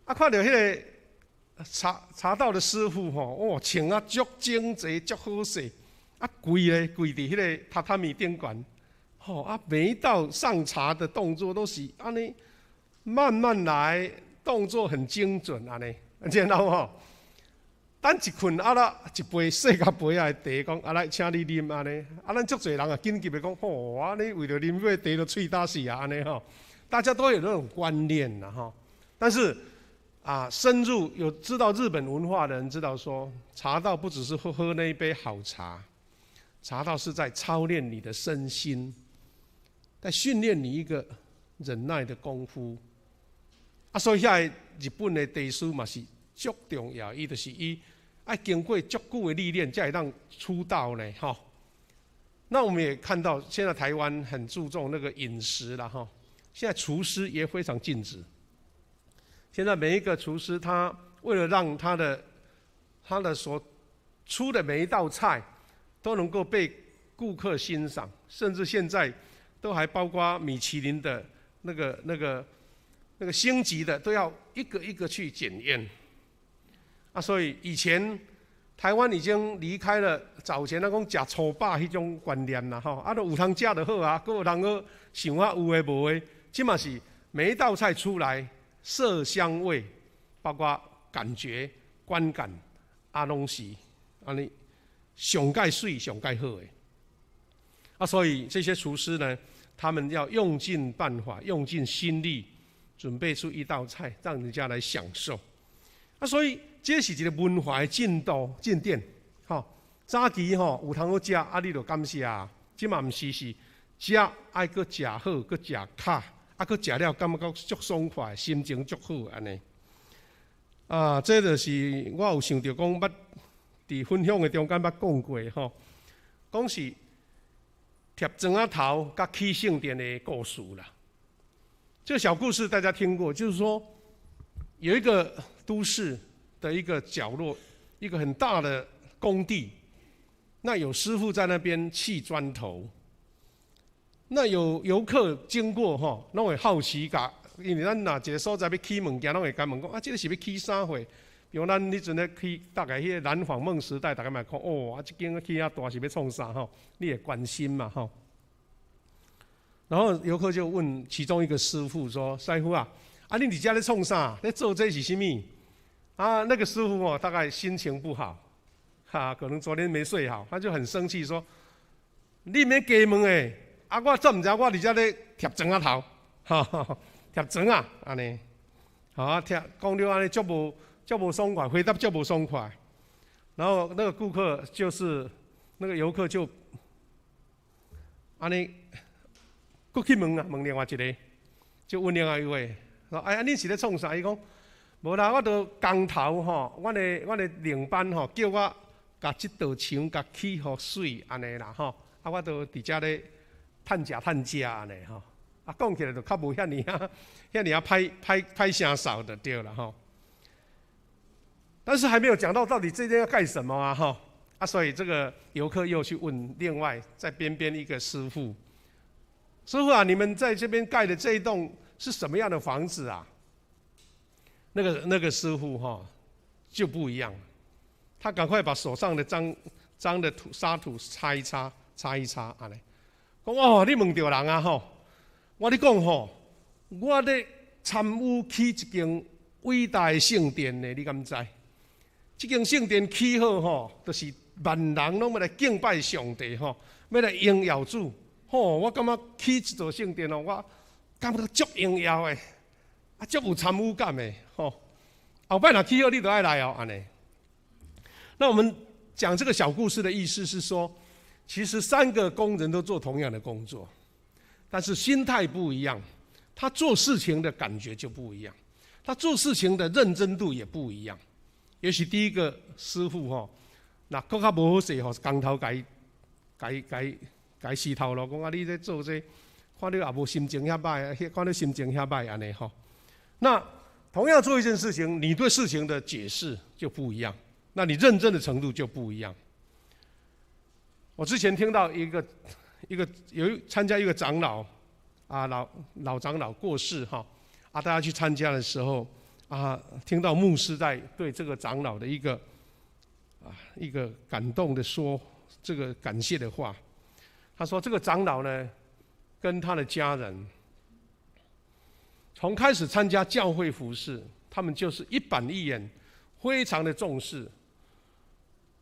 啊，看著彼个茶道的師傅吼，哦，穿啊足整齊、足好勢，啊跪咧跪佇彼個榻榻米頂懸，吼啊，每一道上茶的動作都是按呢慢慢來，動作很精準按呢，見到無？等一困啊啦，一杯細甲杯仔的茶，講啊來，請你啉按呢。啊，咱足濟人啊，緊急的講，吼，啊你為著啉杯茶都喙焦死啊，按呢吼。大家都有那種觀念啦，吼。但是啊，深入有知道日本文化的人知道說，茶道不只是喝喝那一杯好茶，茶道是在操練你的身心，在訓練你一個忍耐的功夫。啊，所以遐日本的茶師嘛是足重要，伊就是伊愛經過足久的歷練，才會當出道呢，吼。那我們也看到，現在台灣很注重那個飲食了，哈。現在廚師也非常盡職。現在每一個廚師，他為了讓他的所出的每一道菜都能夠被顧客欣賞，甚至現在都還包括米其林的那個星級的，都要一個一個去檢驗。啊，所以以前台灣已經離開了早前那種食粗飽彼種觀念啦，吼，啊，都有通食就好啊，閣有通閣想啊有的無的，這馬是每一道菜出來，色香味，包括感覺、觀感，啊，攏是按呢上蓋媠、上蓋好的。啊，所以這些廚師呢，他們要用盡辦法、用盡心力，準備出一道菜，讓人家來享受。啊，所以這是一個文化的進度進展，吼。早期吼有通好食，啊，你就感謝啊。這馬毋是是食愛閣食好，閣食較，啊，閣食了感覺足爽快，心情足好按呢。啊，這就是我有想著講，捌佇分享的中間捌講過吼，講是疊磚仔頭佮起聖殿的故事啦。這個小故事大家聽過，就是說有一個都市的一個角落，一個很大的工地，那有師傅在那邊砌磚頭，那有遊客經過吼，攏會好奇共，因為咱若一個所在欲起物件，攏會共問講啊，這個是欲起啥貨？比如咱彼陣咧去大概彼个南紡夢時代，大家嘛看哦，啊，這間起遐大是欲創啥吼？你會關心嘛吼？然後遊客就問其中一個師傅說：“師傅啊，啊你佇遮咧創啥？咧做這是啥物？”啊，那個師傅哦，大概心情不好，哈，可能昨天沒睡好，他就很生氣說：“你免加問的，啊，我怎毋知我佇遮咧貼磚仔頭，哈，貼磚仔按呢，好貼講著按呢足無足無爽快，回答足無爽快。然後那個顧客就是那個遊客就按呢，閣去問啊，問另外一個，就問另外一位，說：哎呀，恁是咧創啥？伊講，無啦，我著工頭吼，阮的領班吼，叫我共這道牆共起予媠按呢啦吼，啊，我著佇遮咧趁食趁食按呢吼，啊，講起來就較無遐爾仔遐爾仔歹歹歹聲嗽就對啦吼。但是還沒有講到到底這間要蓋什麼啊吼，啊，所以這個遊客又去問另外在邊邊一個師傅，師傅啊，你們在這邊蓋的這一棟是什麼樣的房子啊？那個師傅哈就不一樣，他趕快把手上的髒髒的土沙土擦一擦，擦一擦，按呢，講哦，你問著人啊吼，我咧講吼，我咧參與起一間偉大的聖殿呢，你敢知？這間聖殿起好吼，就是萬人攏欲來敬拜上帝吼，欲來榮耀主吼。我感覺起這座聖殿哦，我感覺足榮耀的，啊，足有參與感的吼。後擺若起好，你就愛來哦，按呢。那我們講這個小故事的意思是說，其實三個工人都做同樣的工作，但是心態不一樣，他做事情的感覺就不一樣，他做事情的認真度也不一樣。也許第一個師傅吼，若閣較無好勢吼，工頭共伊共伊共伊共伊死頭路，講啊，你咧做這個，看你也無心情遐䆀，看你心情遐䆀按呢吼。那同樣做一件事情，你對事情的解釋就不一樣，那你認真的程度就不一樣。我之前聽到一個有參加一個長老啊，老老長老過世哈，啊，大家去參加的時候啊，聽到牧師在對這個長老的一個感動的說這個感謝的話，他說這個長老呢，跟他的家人從開始參加教會服事，他們就是一板一眼，非常的重視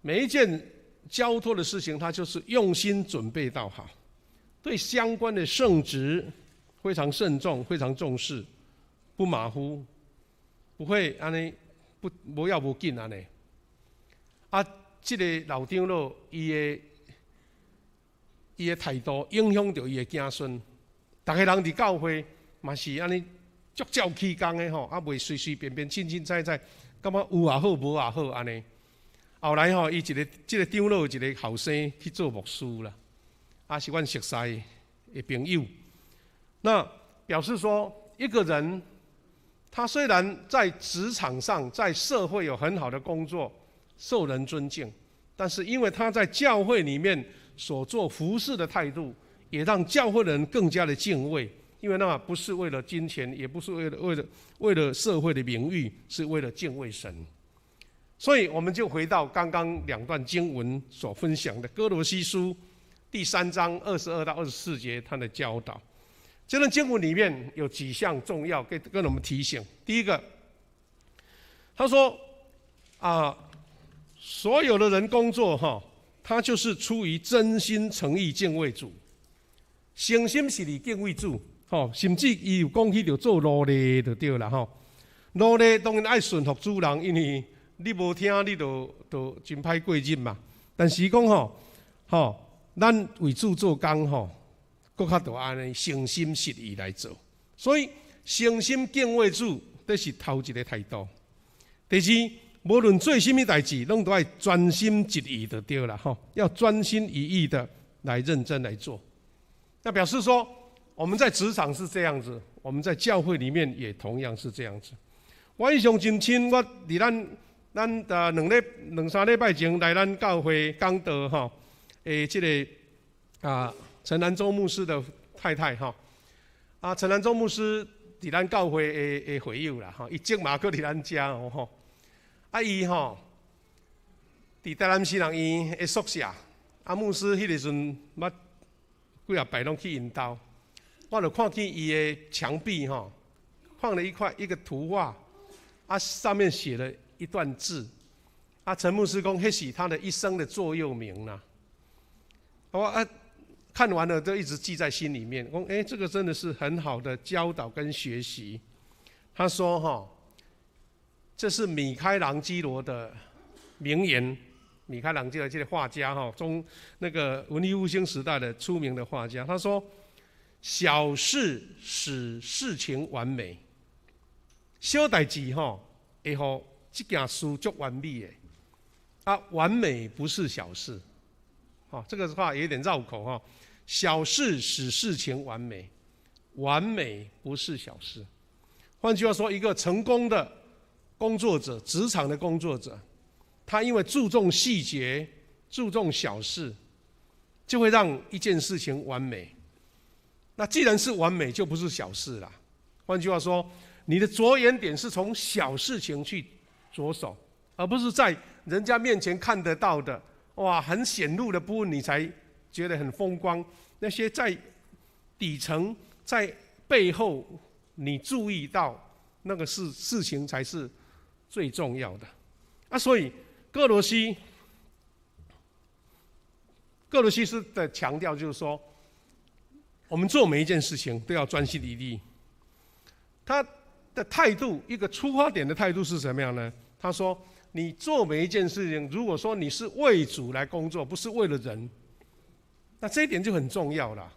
每一件交託的事情，他就是用心準備到好，對相關的聖職非常慎重，非常重視，不馬虎，不會按呢不無要無緊按呢。啊，這個老長老伊的態度影響著伊的子孫，逐个人佇教會嘛是按呢足照起工的吼，啊袂隨隨便便、凊凊彩彩，感覺有也好，無也好按呢。後來吼，伊一個這個長老有一個後生去做牧師啦，啊是阮熟似的朋友。那表示說，一個人他雖然在職場上、在社會有很好的工作，受人尊敬，但是因為他在教會裡面所做服事的態度，也讓教會的人更加的敬畏。因為那不是為了金錢，也不是為了社會的名譽，是為了敬畏神。所以我們就回到剛剛兩段經文所分享的《歌羅西書》第三章22到24節，他的教導。這段經文裡面有幾項重要，跟我們提醒。第一個，他說啊，所有的人工作哈，他就是出於真心誠意敬畏主，誠心實意敬畏主，吼，甚至伊有講起著做奴隸就對啦，吼。奴隸當然愛順服主人，因為你無聽，你就真歹過日嘛。但是講吼，吼，咱為主做工吼，閣較著按呢誠心實意來做。所以誠心敬畏主，這是頭一個態度。第二，無論做啥物代誌，攏都愛專心一意就對啦，吼，要專心一意的來認真來做。那表示說，我們在職場是這樣子，我們在教會裡面也同樣是這樣子。我印象真深，我佇咱呃兩三禮拜前來咱教會講道吼，這個啊陳南洲牧師的太太吼，啊陳南洲牧師佇咱教會的會友啦吼，伊職嘛閣佇咱遮哦吼。啊，伊吼，佇台南市人院的宿舍，啊，牧師彼個時陣捌幾仔擺攏去𪜶兜，我就看見伊的牆壁吼，放了一塊一個圖畫，啊，上面寫了一段字，啊，陳牧師講，彼是他的一生的座右銘啦。我啊，看完了都一直記在心裡面。講，欸，這個真的是很好的教導跟學習。他說：哈，這是米開朗基羅的名言。米開朗基羅這個畫家哈，中那個文藝復興時代的出名的畫家。他說：小事使事情完美，小代誌吼會予這件事足完美的。啊，完美不是小事。好，這個話有點繞口哈。小事使事情完美，完美不是小事。換句話說，一個成功的工作者，職場的工作者，他因為注重細節、注重小事，就會讓一件事情完美。那既然是完美，就不是小事了。換句話說，你的着眼點是從小事情去着手，而不是在人家面前看得到的，哇，很顯露的部分，你才覺得很風光。那些在底層、在背後，你注意到那個事情才是最重要的。啊，所以歌羅西書的強調就是說，我們做每一件事情都要專心一意。他的態度，一個出發點的態度是什麼樣呢？他說：你做每一件事情，如果說你是為主來工作，不是為了人，那這一點就很重要了。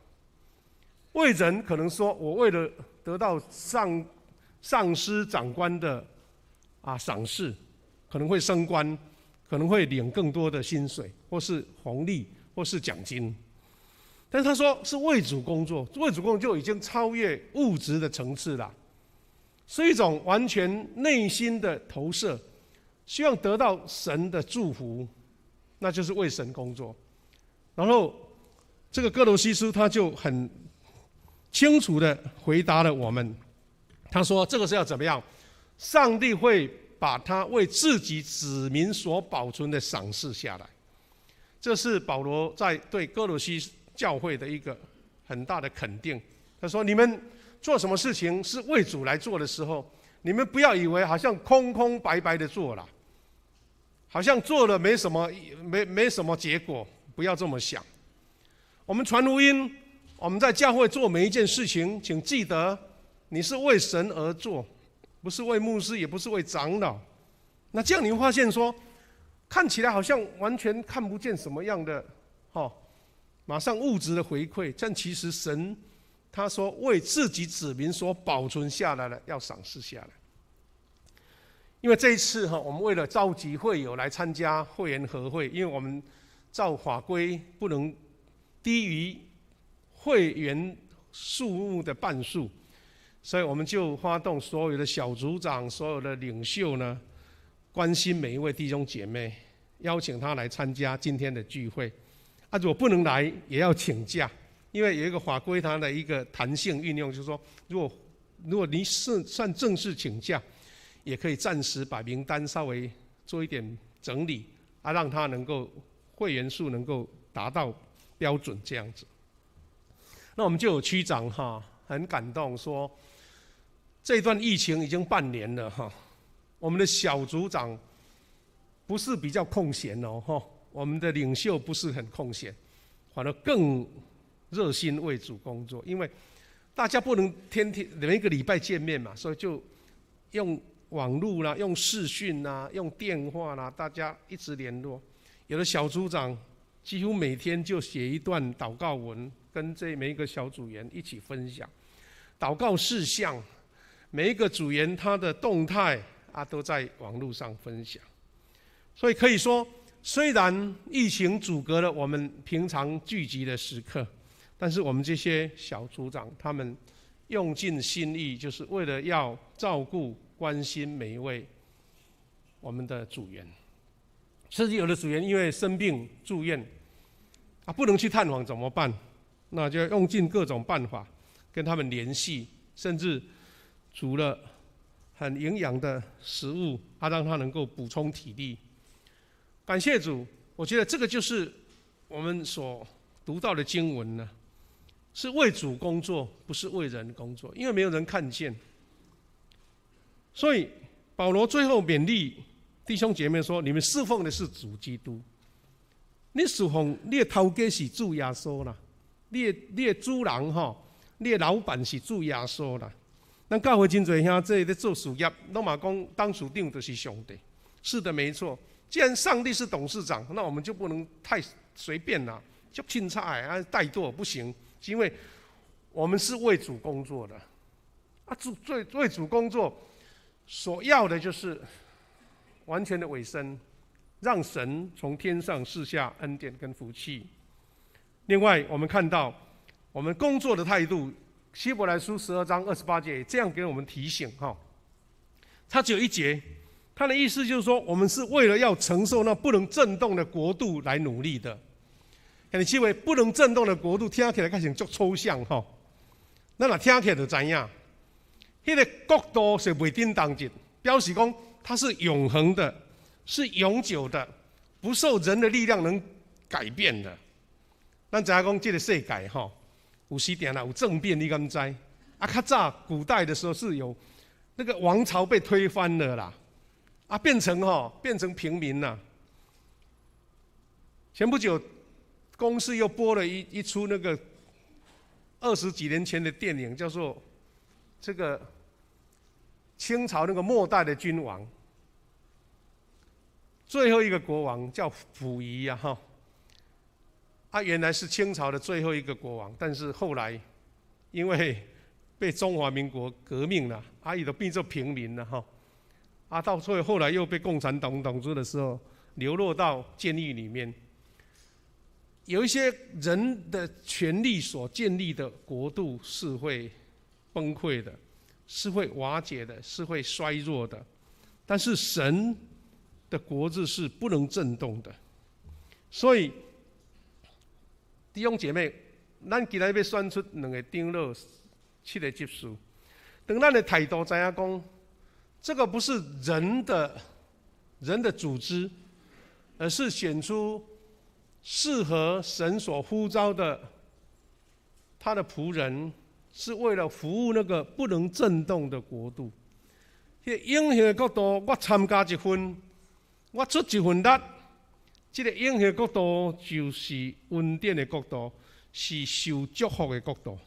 為人可能說我為了得到上司長官的賞識，可能會升官，可能會領更多的薪水，或是紅利，或是獎金。但是他說是為主工作，為主工作就已經超越物質的層次了，是一種完全內心的投射，希望得到神的祝福，那就是為神工作。然後這個歌羅西書他就很清楚的回答了我們，他說這個是要怎麼樣？上帝會把他為自己子民所保存的賞賜下來。這是保羅在對歌羅西教會的一個很大的肯定。他說：你們做什麼事情是為主來做的時候，你們不要以為好像空空白白的做了，好像做了沒什麼結果，不要這麼想。我們傳福音，我們在教會做每一件事情，請記得你是為神而做，不是為牧師，也不是為長老。那這樣你會發現說，看起來好像完全看不見什麼樣的，馬上物質的回饋，但其實神他說為自己子民所保存下來的，要賞賜下來。因為這一次哈，我們為了召集會友來參加會員和會，因為我們照法規不能低於會員數目的半數，所以我們就發動所有的小組長、所有的領袖呢，關心每一位弟兄姐妹，邀請他來參加今天的聚會。啊，如果不能來，也要請假，因為有一個法規，它的一個彈性運用，就是說，如果你是算正式請假，也可以暫時把名單稍微做一點整理，啊，讓他能夠會員數能夠達到標準這樣子。那我們就有區長哈，很感動說，這段疫情已經半年了哈，我們的小組長不是比較空閒哦哈。我們的領袖不是很空閒，反而更熱心為主工作。因為大家不能天天每個禮拜見面嘛，所以就用網路啦、用視訊啦、用電話啦，大家一直聯絡。有的小組長幾乎每天就寫一段禱告文，跟這每一個小組員一起分享禱告事項。每一個組員他的動態啊，都在網路上分享。所以可以說，雖然疫情阻隔了我們平常聚集的時刻，但是我們這些小組長他們用盡心力，就是為了要照顧、關心每一位我們的組員。甚至有的組員因為生病住院，啊，不能去探訪怎麼辦？那就用盡各種辦法跟他們聯繫，甚至煮了很营养的食物，啊，让他能够补充体力。感谢主，我觉得这个就是我们所读到的经文呢，是为主工作，不是为人工作，因为没有人看见。所以保罗最后勉励弟兄姐妹说：“你们侍奉的是主基督，你侍奉你的头家是主耶稣啦，你的主人吼，你的老板是主耶稣啦。”咱教會真濟兄弟咧做事業，攏嘛講董事長就是上帝。是的，沒錯。既然上帝是董事長，那我們就不能太隨便啦，就凊彩啊，怠惰不行，因為我們是為主工作的。啊，主為主工作所要的就是完全的委身，讓神從天上賜下恩典跟福氣。另外，我們看到我們工作的態度，希伯來書12章28節這樣給我們提醒哈。它只有一節，他的意思就是說，我們是為了要承受那不能震動的國度來努力的。你認為不能震動的國度，聽起來較像足抽象哈。咱若聽起來就知影，彼個國度是袂振動的，表示講它是永恆的，是永久的，不受人的力量能改變的。咱知影講這個世界吼，有時定有政變，你敢知？啊，較早古代的時候是有那個王朝被推翻了啦，啊，變成平民啦。前不久，公視又播了一出那個20幾年前的電影，叫做這個清朝那個末代的君王，最後一個國王叫溥儀啊，哈。他原來是清朝的最後一個國王，但是後來因為被中華民國革命了，啊，伊就變做平民了哈。啊，到最後後來又被共產黨統治的時候，流落到監獄裡面。有一些人的權力所建立的國度是會崩潰的，是會瓦解的，是會衰弱的。但是神的國治是不能震動的。所以弟兄姐妹，咱今日欲選出兩個長老、七個執事。當咱的態度知影講，這個不是人的組織，而是選出適合神所呼召的他的僕人，是為了服務那個不能震動的國度。彼個永恆的國度，我參加一份，我出一份力。這個永恆國度就是恩典的國度，是受祝福的國度。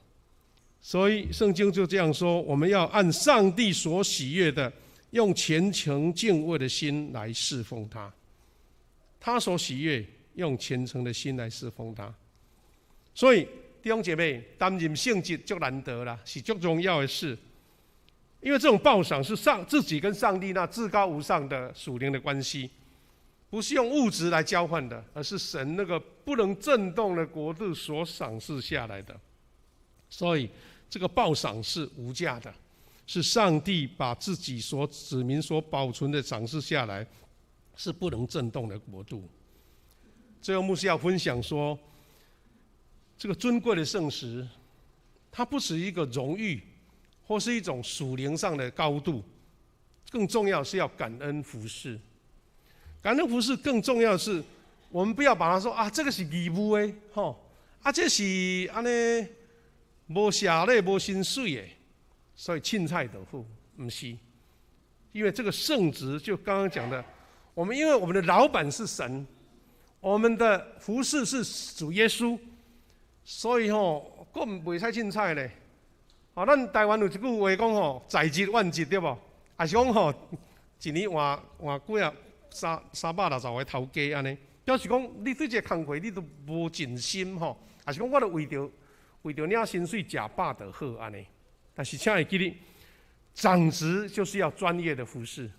所以聖經就這樣說：我們要按上帝所喜悅的，用虔誠敬畏的心來侍奉他。他所喜悅，用虔誠的心來侍奉他。所以弟兄姐妹，擔任聖職足難得啦，是足重要的事。因為這種報賞是上自己跟上帝那至高無上的屬靈的關係。不是用物質來交換的，而是神那個不能震動的國度所賞賜下來的。所以這個報賞是無價的，是上帝把自己所子民所保存的賞賜下來，是不能震動的國度。最後牧師要分享說，這個尊貴的聖職，它不是一個榮譽，或是一種屬靈上的高度，更重要是要感恩服侍。感恩服侍更重要的是，我們不要把它說啊，這個是義務的，吼，啊，這是按呢無謝禮、無薪水的，所以凊彩就好，毋是，因為這個聖職就剛剛講的，我們因為我們的老闆是神，我們的服侍是主耶穌，所以吼，閣袂使凊彩咧。吼，咱台灣有一句話講吼，在職萬職對無？抑是講吼，一年換換幾啊？360個頭家按呢，表示講你對這個工課你都無盡心吼，抑是講我著為著領薪水食飽就好按呢。但是請會記得，長職就是要專業的服侍。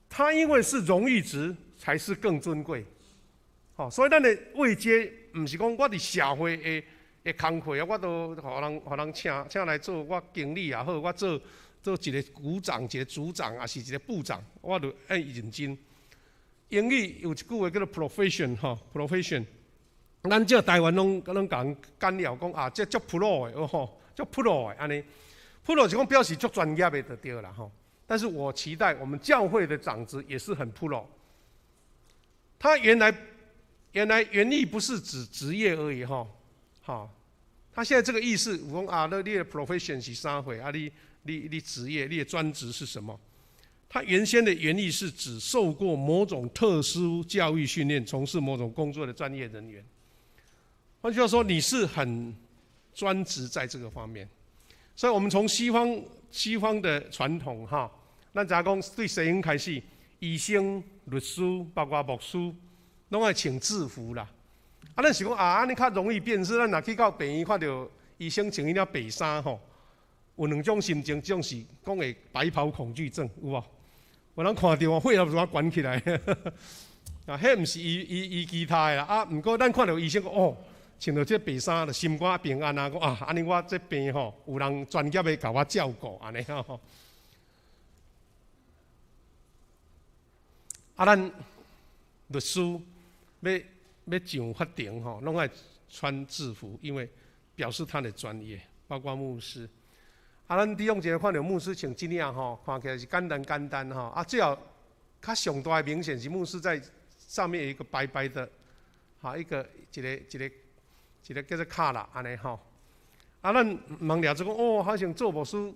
他因為是榮譽職，才是更尊貴。吼，所以咱的位階毋是講我佇社會的工課啊，我都予人請來做我經理也好，我做一個股長、一個組長，抑是一個部長，我就愛認真。英語有一句話叫做 profession 吼，profession。咱這台灣攏共人干擾講啊，這足 pro 的哦吼，足 pro 的按呢。Pro 是講表示足專業的就對啦吼。但是我期待我們教會的長執也是很 pro。他原來原意不是指職業而已吼，好，他現在這個意思，有講啊，那你的 profession 是啥貨啊？你職業，你的專職是什麼？他原先的原意是指受過某種特殊教育訓練、從事某種工作的專業人員。換句話說，你是很專職在這個方面。所以，我們從西方的傳統哈，咱知影講對西方開始，醫生、律師，包括牧師，攏愛穿制服啦。啊，咱是講啊，按呢較容易辨識。咱若去到病院看著醫生穿彼領白衫吼，有兩種心情，一種是講會白袍恐懼症，有無？有人看著啊，血壓就懸起來。啊，彼毋是醫醫醫其他的啦。啊，毋過咱看著醫生講哦，穿著這白衫，就心肝平安啊！講啊，按呢我這病吼，有人專業的共我照顧，按呢吼。啊，咱律師欲上法庭吼，攏愛穿制服，因為表示他的專業，包括牧師。啊，咱弟兄姐妹看著牧師穿這領吼，看起來是簡單簡單吼。啊，最後較上大的明顯是牧師在上面有一個白白的，哈，一個叫做卡啦，按呢吼。啊，咱問掠做講哦，好像做牧師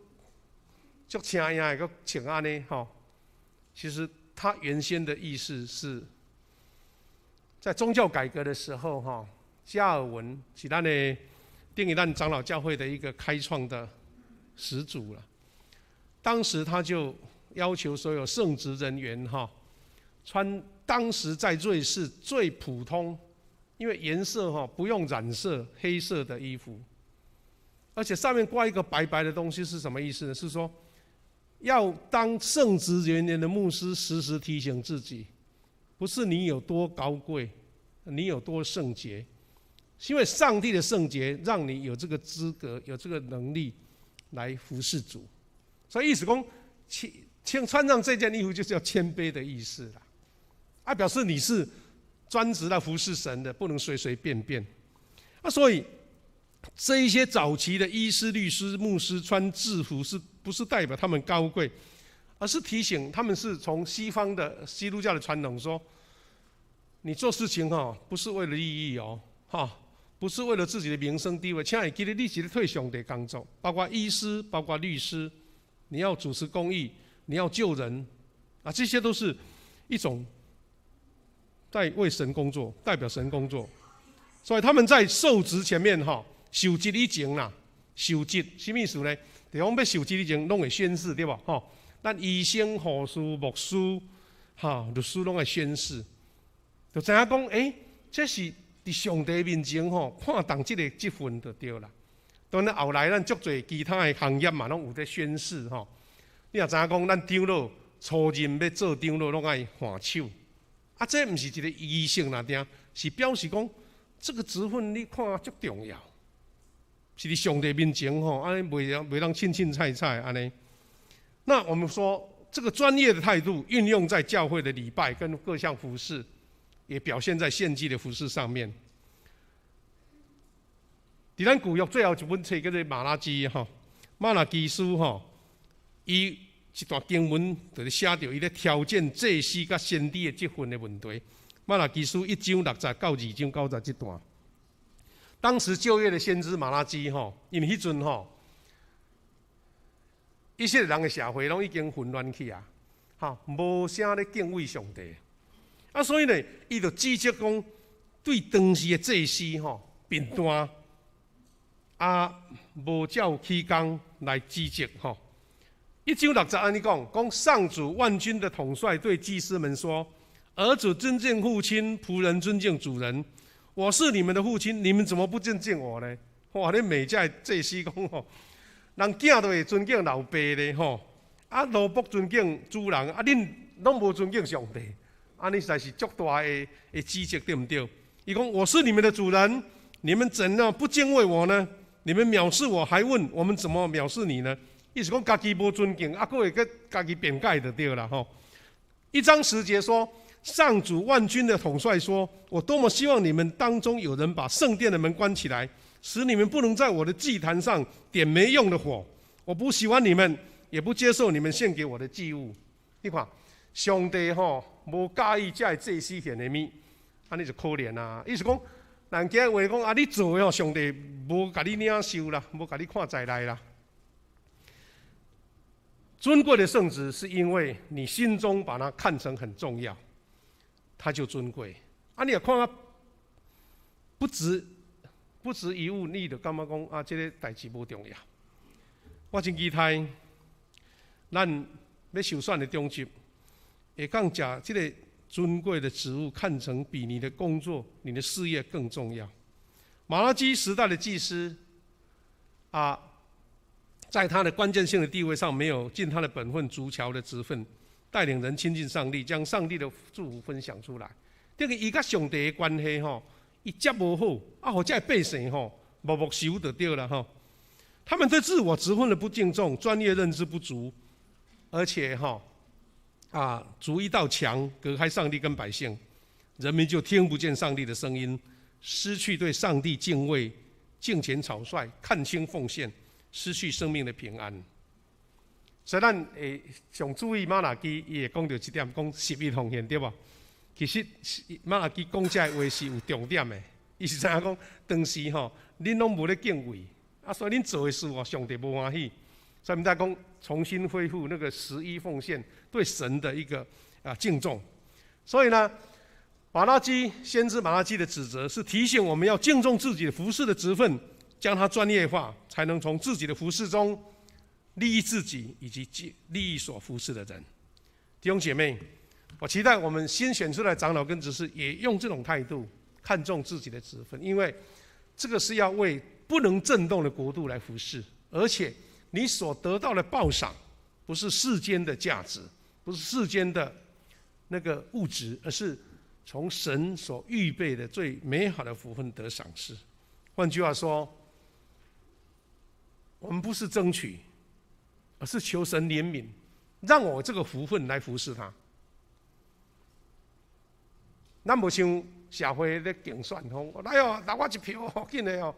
足請樣的，閣穿按呢吼。其實他原先的意思是，在宗教改革的時候哈，加爾文是咱的等於咱長老教會的一個開創的始祖了。當時他就要求所有聖職人員哈，穿當時在瑞士最普通，因為顏色哈不用染色黑色的衣服，而且上面掛一個白白的東西是什麼意思呢？是說要當聖職人員的牧師，時時提醒自己，不是你有多高貴，你有多聖潔，是因為上帝的聖潔讓你有這個資格，有這個能力來服侍主。所以意思講，穿穿上這件衣服就是要謙卑的意思啦，啊，表示你是專職來服侍神的，不能隨隨便便。啊，所以這一些早期的醫師、律師、牧師穿制服，是不是代表他們高貴，而是提醒他們是從西方的基督教的傳統說，你做事情哈，不是為了利益哦，哈，不是為了自己的名聲地位，請會記得你是咧替上帝工作，包括醫師，包括律師，你要主持公義，你要救人，啊，這些都是一種在為神工作，代表神工作。所以他們在受職前面哈，受職以前啦，受職什麼意思呢？就講欲受職以前，攏會宣誓對無？吼，咱醫生、護士、牧師、哈律師攏愛宣誓，就知影講，欸，這是佇上帝面前吼，看重這個職分就對啦。當然後來咱足濟其他的行業嘛，攏有咧宣誓吼。你若知影講，咱長老初任欲做長老，攏愛換手。啊，這毋是一個儀式爾定，是表示講這個職分你看足重要，是佇上帝面前吼，按呢袂當凊凊彩彩按呢。那我們說這個專業的態度運用在教會的禮拜跟各項服事，也表現在獻祭的服事上面。佇咱舊約最後一本冊叫做瑪拉基吼，瑪拉基書吼，伊一段經文就是寫著伊咧挑戰祭司佮先知的職分的問題。瑪拉基書1章6節到2章9節這段，當時舊約的先知瑪拉基吼，因為彼陣吼，以色列人的社會攏已經混亂去啊，哈，無啥咧敬畏上帝，啊，所以呢，伊就指責講對當時的祭司吼貧惰，啊，無照起工來指責吼。1章6節按呢講，講上主萬軍的統帥對祭司們說：兒子尊敬父親，僕人尊敬主人。我是你們的父親，你們怎麼不尊敬我呢？哇！你罵這祭司講吼，人囝都會尊敬老爸咧吼，啊，奴僕尊敬主人，啊，恁攏無尊敬上帝，按呢實在是足大的指責，對毋對？伊講我是你們的主人，你們怎樣不敬畏我呢？你們藐視我，還問我們怎麼藐視你呢？意思講家己無尊敬，啊，閣會閣家己辯解就對啦吼。1章10節說，上主萬軍的統帥說：我多麼希望你們當中有人把聖殿的門關起來，使你們不能在我的祭壇上點沒用的火。我不喜歡你們，也不接受你們獻給我的祭物。你看，上帝吼無佮意這个祭司獻的物，按呢就可憐啊。意思講，人家話講啊，你做的吼，上帝無共你領受啦，無共你看在內啦。尊貴的聖職，是因為你心中把它看成很重要，它就尊貴。啊，你若看它不值一物，你就感覺講啊，這个代誌無重要。我真期待咱欲受選的長執，會當將這个尊貴的職務看成比你的工作、你的事業更重要。瑪拉基時代的祭司啊，在他的關鍵性的地位上，沒有盡他的本分、築橋的職分，帶領人親近上帝，將上帝的祝福分享出來。這个伊佮上帝的關係吼，伊接無好，啊，予這百姓吼，默默受就對了吼。他們對自我職分的不敬重，專業認知不足，而且哈啊，築一道牆隔開上帝跟百姓，人民就聽不見上帝的聲音，失去對上帝敬畏、敬虔草率、看輕奉獻，失去生命的平安。所以咱會上注意瑪拉基，伊會講著這點，講十一奉獻對無？其實瑪拉基講這个話是有重點的，伊是知影講當時吼，恁攏無咧敬畏，啊，所以恁做的事哦，上帝無歡喜。所以毋知講重新恢復那個十一奉獻對神的一個啊敬重。所以呢，瑪拉基先知瑪拉基的指責是提醒我們要敬重自己的服事的職分。將它專業化，才能從自己的服事中利益自己以及利益所服事的人。弟兄姐妹，我期待我們新選出來長老跟執事也用這種態度看重自己的職分，因為這個是要為不能震動的國度來服事，而且你所得到的報賞不是世間的價值，不是世間的那個物質，而是從神所預備的最美好的福分得賞賜。換句話說，我們不是爭取，而是求神憐憫，讓我這個福分來服侍他。咱無像社會咧競選，講來哦，投我一票，緊的哦，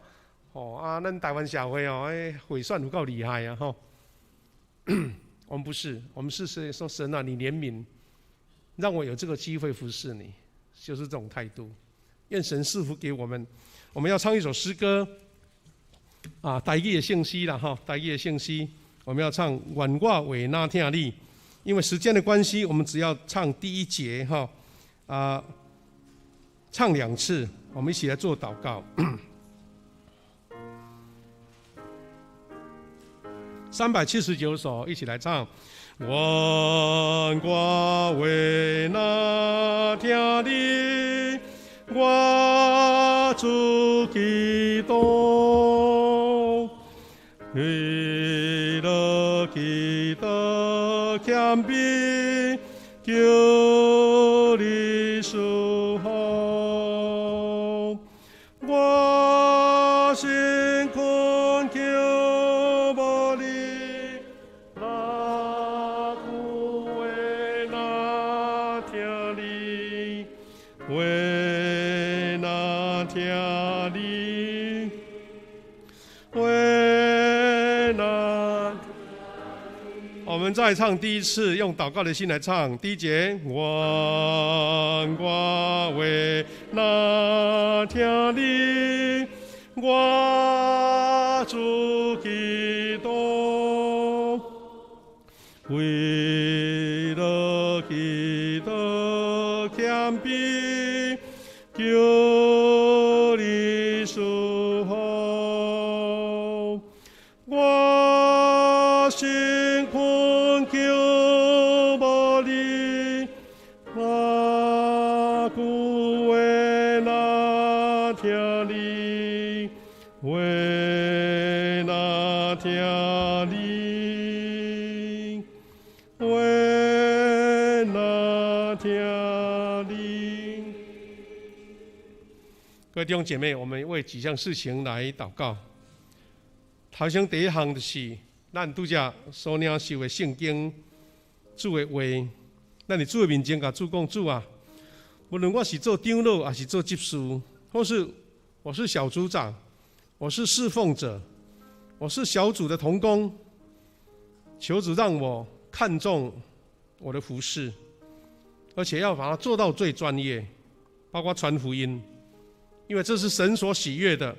吼啊，咱台灣社會哦，欸，賄選有夠厲害啊，吼。我們不是，我們是說神啊，你憐憫，讓我有這個機會服侍你，就是這種態度。願神賜福給我們。我們要唱一首詩歌，啊，台語的聖詩啦，哈，台語的聖詩，我們要唱《願我話若疼你》。因為時間的關係，我們只要唱第一節，哈，啊，唱兩次，我們一起來做禱告。379首，一起來唱。願我話若疼你，我主基督，為了基督謙卑，求你賜福。我心懇求無你，若句話若疼你，話若疼你，話若。我們再唱第一次，用禱告的心來唱第一節。願我話若疼你，我主基督，為了基督謙卑，求你賜福。我心懇求無你，若句話若疼你，話若疼你，話若疼你。各位弟兄姐妹，我們為幾項事情來禱告。頭先第一項就是咱拄才所領受的聖經主的話，咱佇主的面前共主講，主啊，無論我是做長老，抑是做執事，或是我是小組長，我是侍奉者，我是小組的同工，求主讓我看重我的服事，而且要把它做到最專業，包括傳福音，因為這是神所喜悅的。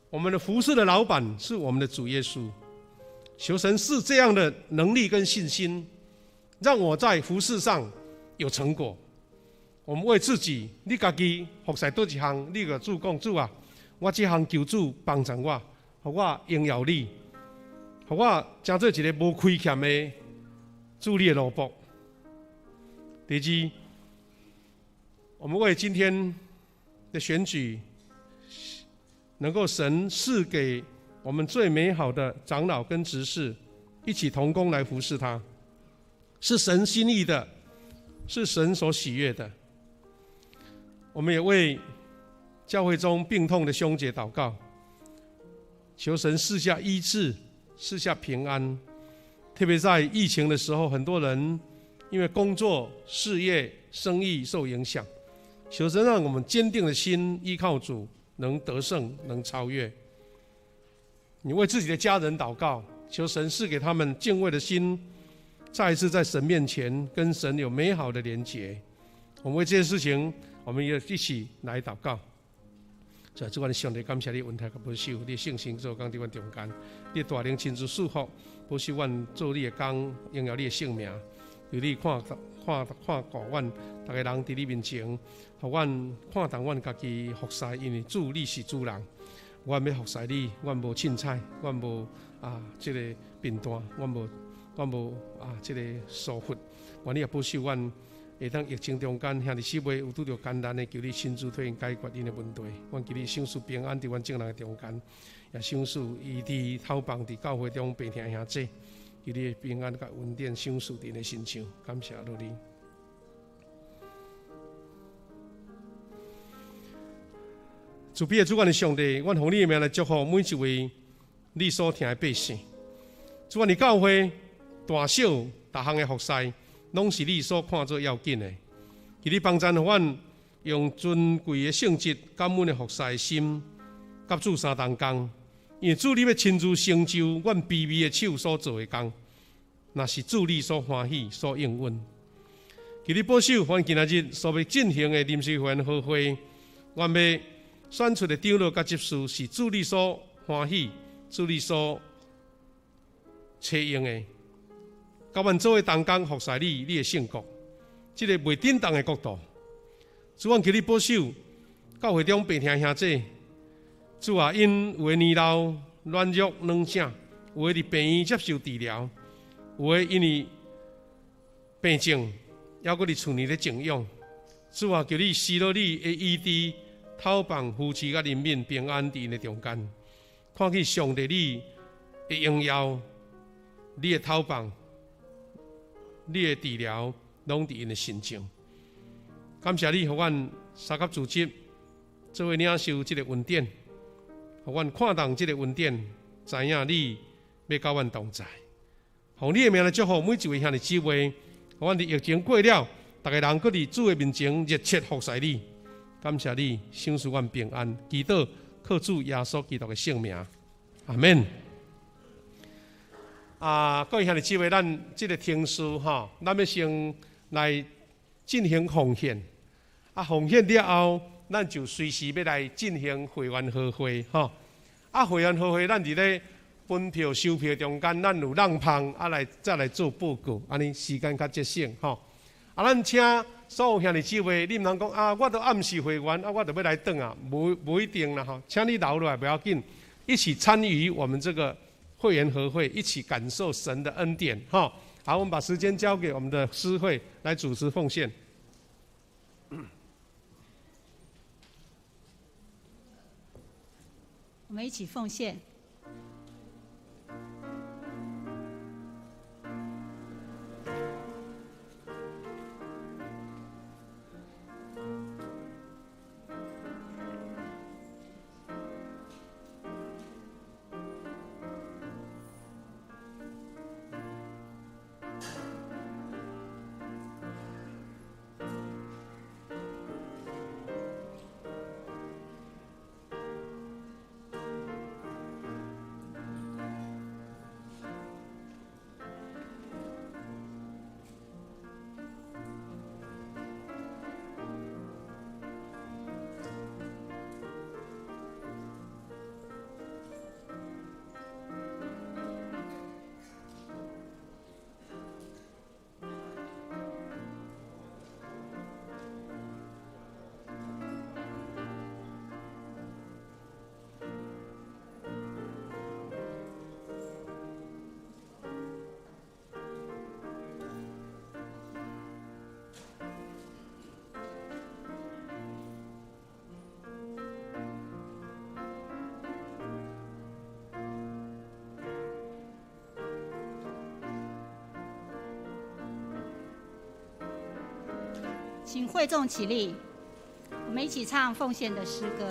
我們的服事的老闆是我們的主耶穌，求神賜這樣的能力跟信心，讓我在服事上有成果。我們為自己，你家己服侍佗一項，你共主講，主啊，我這項求主幫助我，予我榮耀你，予我成做一個無虧欠的主你的奴僕。第二，我們為今天的選舉，能夠神賜給我們最美好的長老跟執事一起同工來服侍他，是神心意的，是神所喜悅的。我們也為教會中病痛的兄姐禱告，求神賜下醫治，賜下平安。特別在疫情的時候，很多人因為工作、事業、生意受影響，求神讓我們堅定的心依靠主，能得勝，能超越。你為自己的家人禱告，求神賜給他們敬畏的心，再一次在神面前跟神有美好的連結。我們為這件事情，我們也一起來禱告。主，阮的上帝，感謝你恩待佮保守，你聖神做工佇阮中間，你帶領親自祝福，保守阮做你的工，榮耀你的聖名。求你看看看顧阮，逐个人佇你面前，予阮看重阮家己服侍，因為主你是主人，阮欲服侍你，阮無凊彩，阮無啊這個貧惰，阮無啊這個疏忽，願你也保守阮。會當疫情中間，兄弟姊妹有拄著艱難的，求你親自替𪜶解決𪜶的問題。阮求你賞賜平安佇阮眾人的中間，也賞賜醫治透放佇教會中病疼兄弟，求你的平安佮恩典賞賜佇𪜶的身上。感謝主你。慈悲的主，阮的上帝，阮奉你的名來祝福每一位你所疼的百姓。主，阮的教會大小逐項的服事，攏是你所看做要緊的。求你幫贊予阮用尊貴的性質、感恩的服侍的心，佮主相同工。因為主你欲親自成就阮卑微的手所做的工，若是主你所歡喜、所應允。求你保守，阮今仔日所欲進行的臨時會員和會，阮欲選出的長老佮執事是主你所歡喜、主你所採用的。佮阮做伙同工服侍你，你的聖國，這个袂振動的國度。主，阮求你保守教會中病疼兄弟。主啊，𪜶有的年老軟弱軟正，有的佇病院接受治療，有的因為病症，猶閣佇厝內咧靜養。主啊，求你施落你的醫治、透放、扶持佮憐憫、平安佇𪜶的中間，看見上帝你的榮耀，你的透放。你的治療攏佇𪜶的身上，感謝你，予阮三級組織做伙領受這個恩典，予阮看重這個恩典，知影你欲佮阮同在，奉你的名來祝福每一位兄弟姊妹，予阮佇疫情過了，逐个人閣佇主的面前熱切服侍你，感謝你，賞賜阮平安，祈禱靠主耶穌基督的聖名，阿們。啊，各位兄弟姊妹，咱這個程序吼，咱欲先來進行奉獻。啊，奉獻了後，咱就隨時欲來進行會員和會吼。啊，會員和會，咱佇咧分票收票中間，咱有讓芳啊來再來做報告，按呢時間較節省吼。啊，咱請所有兄弟姊妹，你毋通講啊，我都毋是會員，啊，我就欲來轉啊，無一定啦吼。請你留落來，袂要緊，一起參與我們這個會員和會，一起感受神的恩典，哈！好，我們把時間交給我們的司會來主持奉獻。我們一起奉獻。請會眾起立，我們一起唱奉獻的詩歌。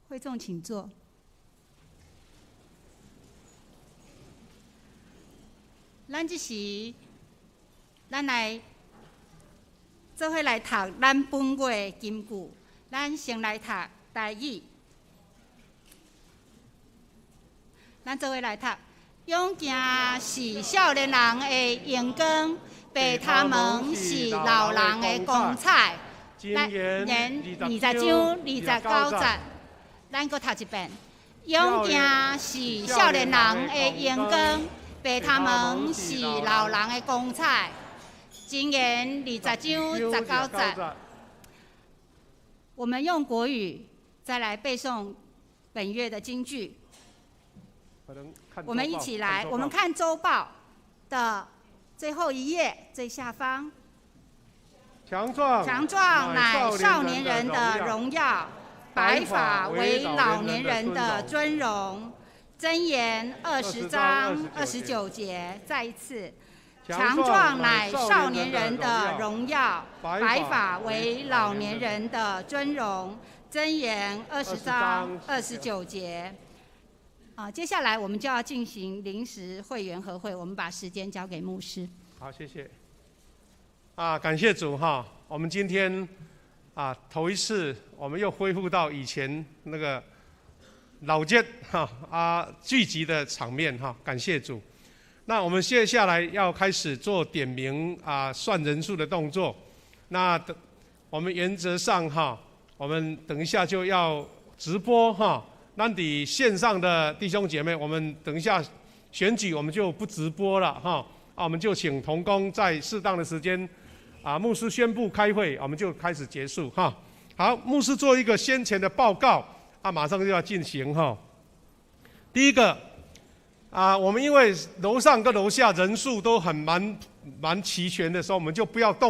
會眾請坐。咱這時，咱來做伙來讀咱本月的金句。咱先來讀台語。咱做伙來讀：勇健是少年人的榮光，白頭毛是老人的光彩。箴言20章29節。咱閣讀一遍：勇健是少年人的榮光，白頭毛是老人的光彩。箴言20章19節。我們用國語再來背誦本月的金句。我們一起來，我們看週報的最後一頁最下方。強壯，強壯乃少年人的榮耀。白髮為老年人的尊榮。箴言20章29節，再一次，強壯乃少年人的榮耀，白髮為老年人的尊榮。箴言20章29節。啊，接下來我們就要進行臨時會員合會，我們把時間交給牧師。好，謝謝。啊，感謝主哈，我們今天。啊，頭一次我們又恢復到以前那個老街哈啊聚集的場面哈，感謝主。那我們接下來要開始做點名啊算人數的動作。那等我們原則上哈，我們等一下就要直播哈。那底線上的弟兄姐妹，我們等一下選舉我們就不直播了哈。啊，我們就請同工在適當的時間。啊，牧師宣布開會，我們就開始結束哈。好，牧師做一個先前的報告，啊，馬上就要進行哈。第一個，啊，我們因為樓上跟樓下人數都很蠻齊全的時候，我們就不要動。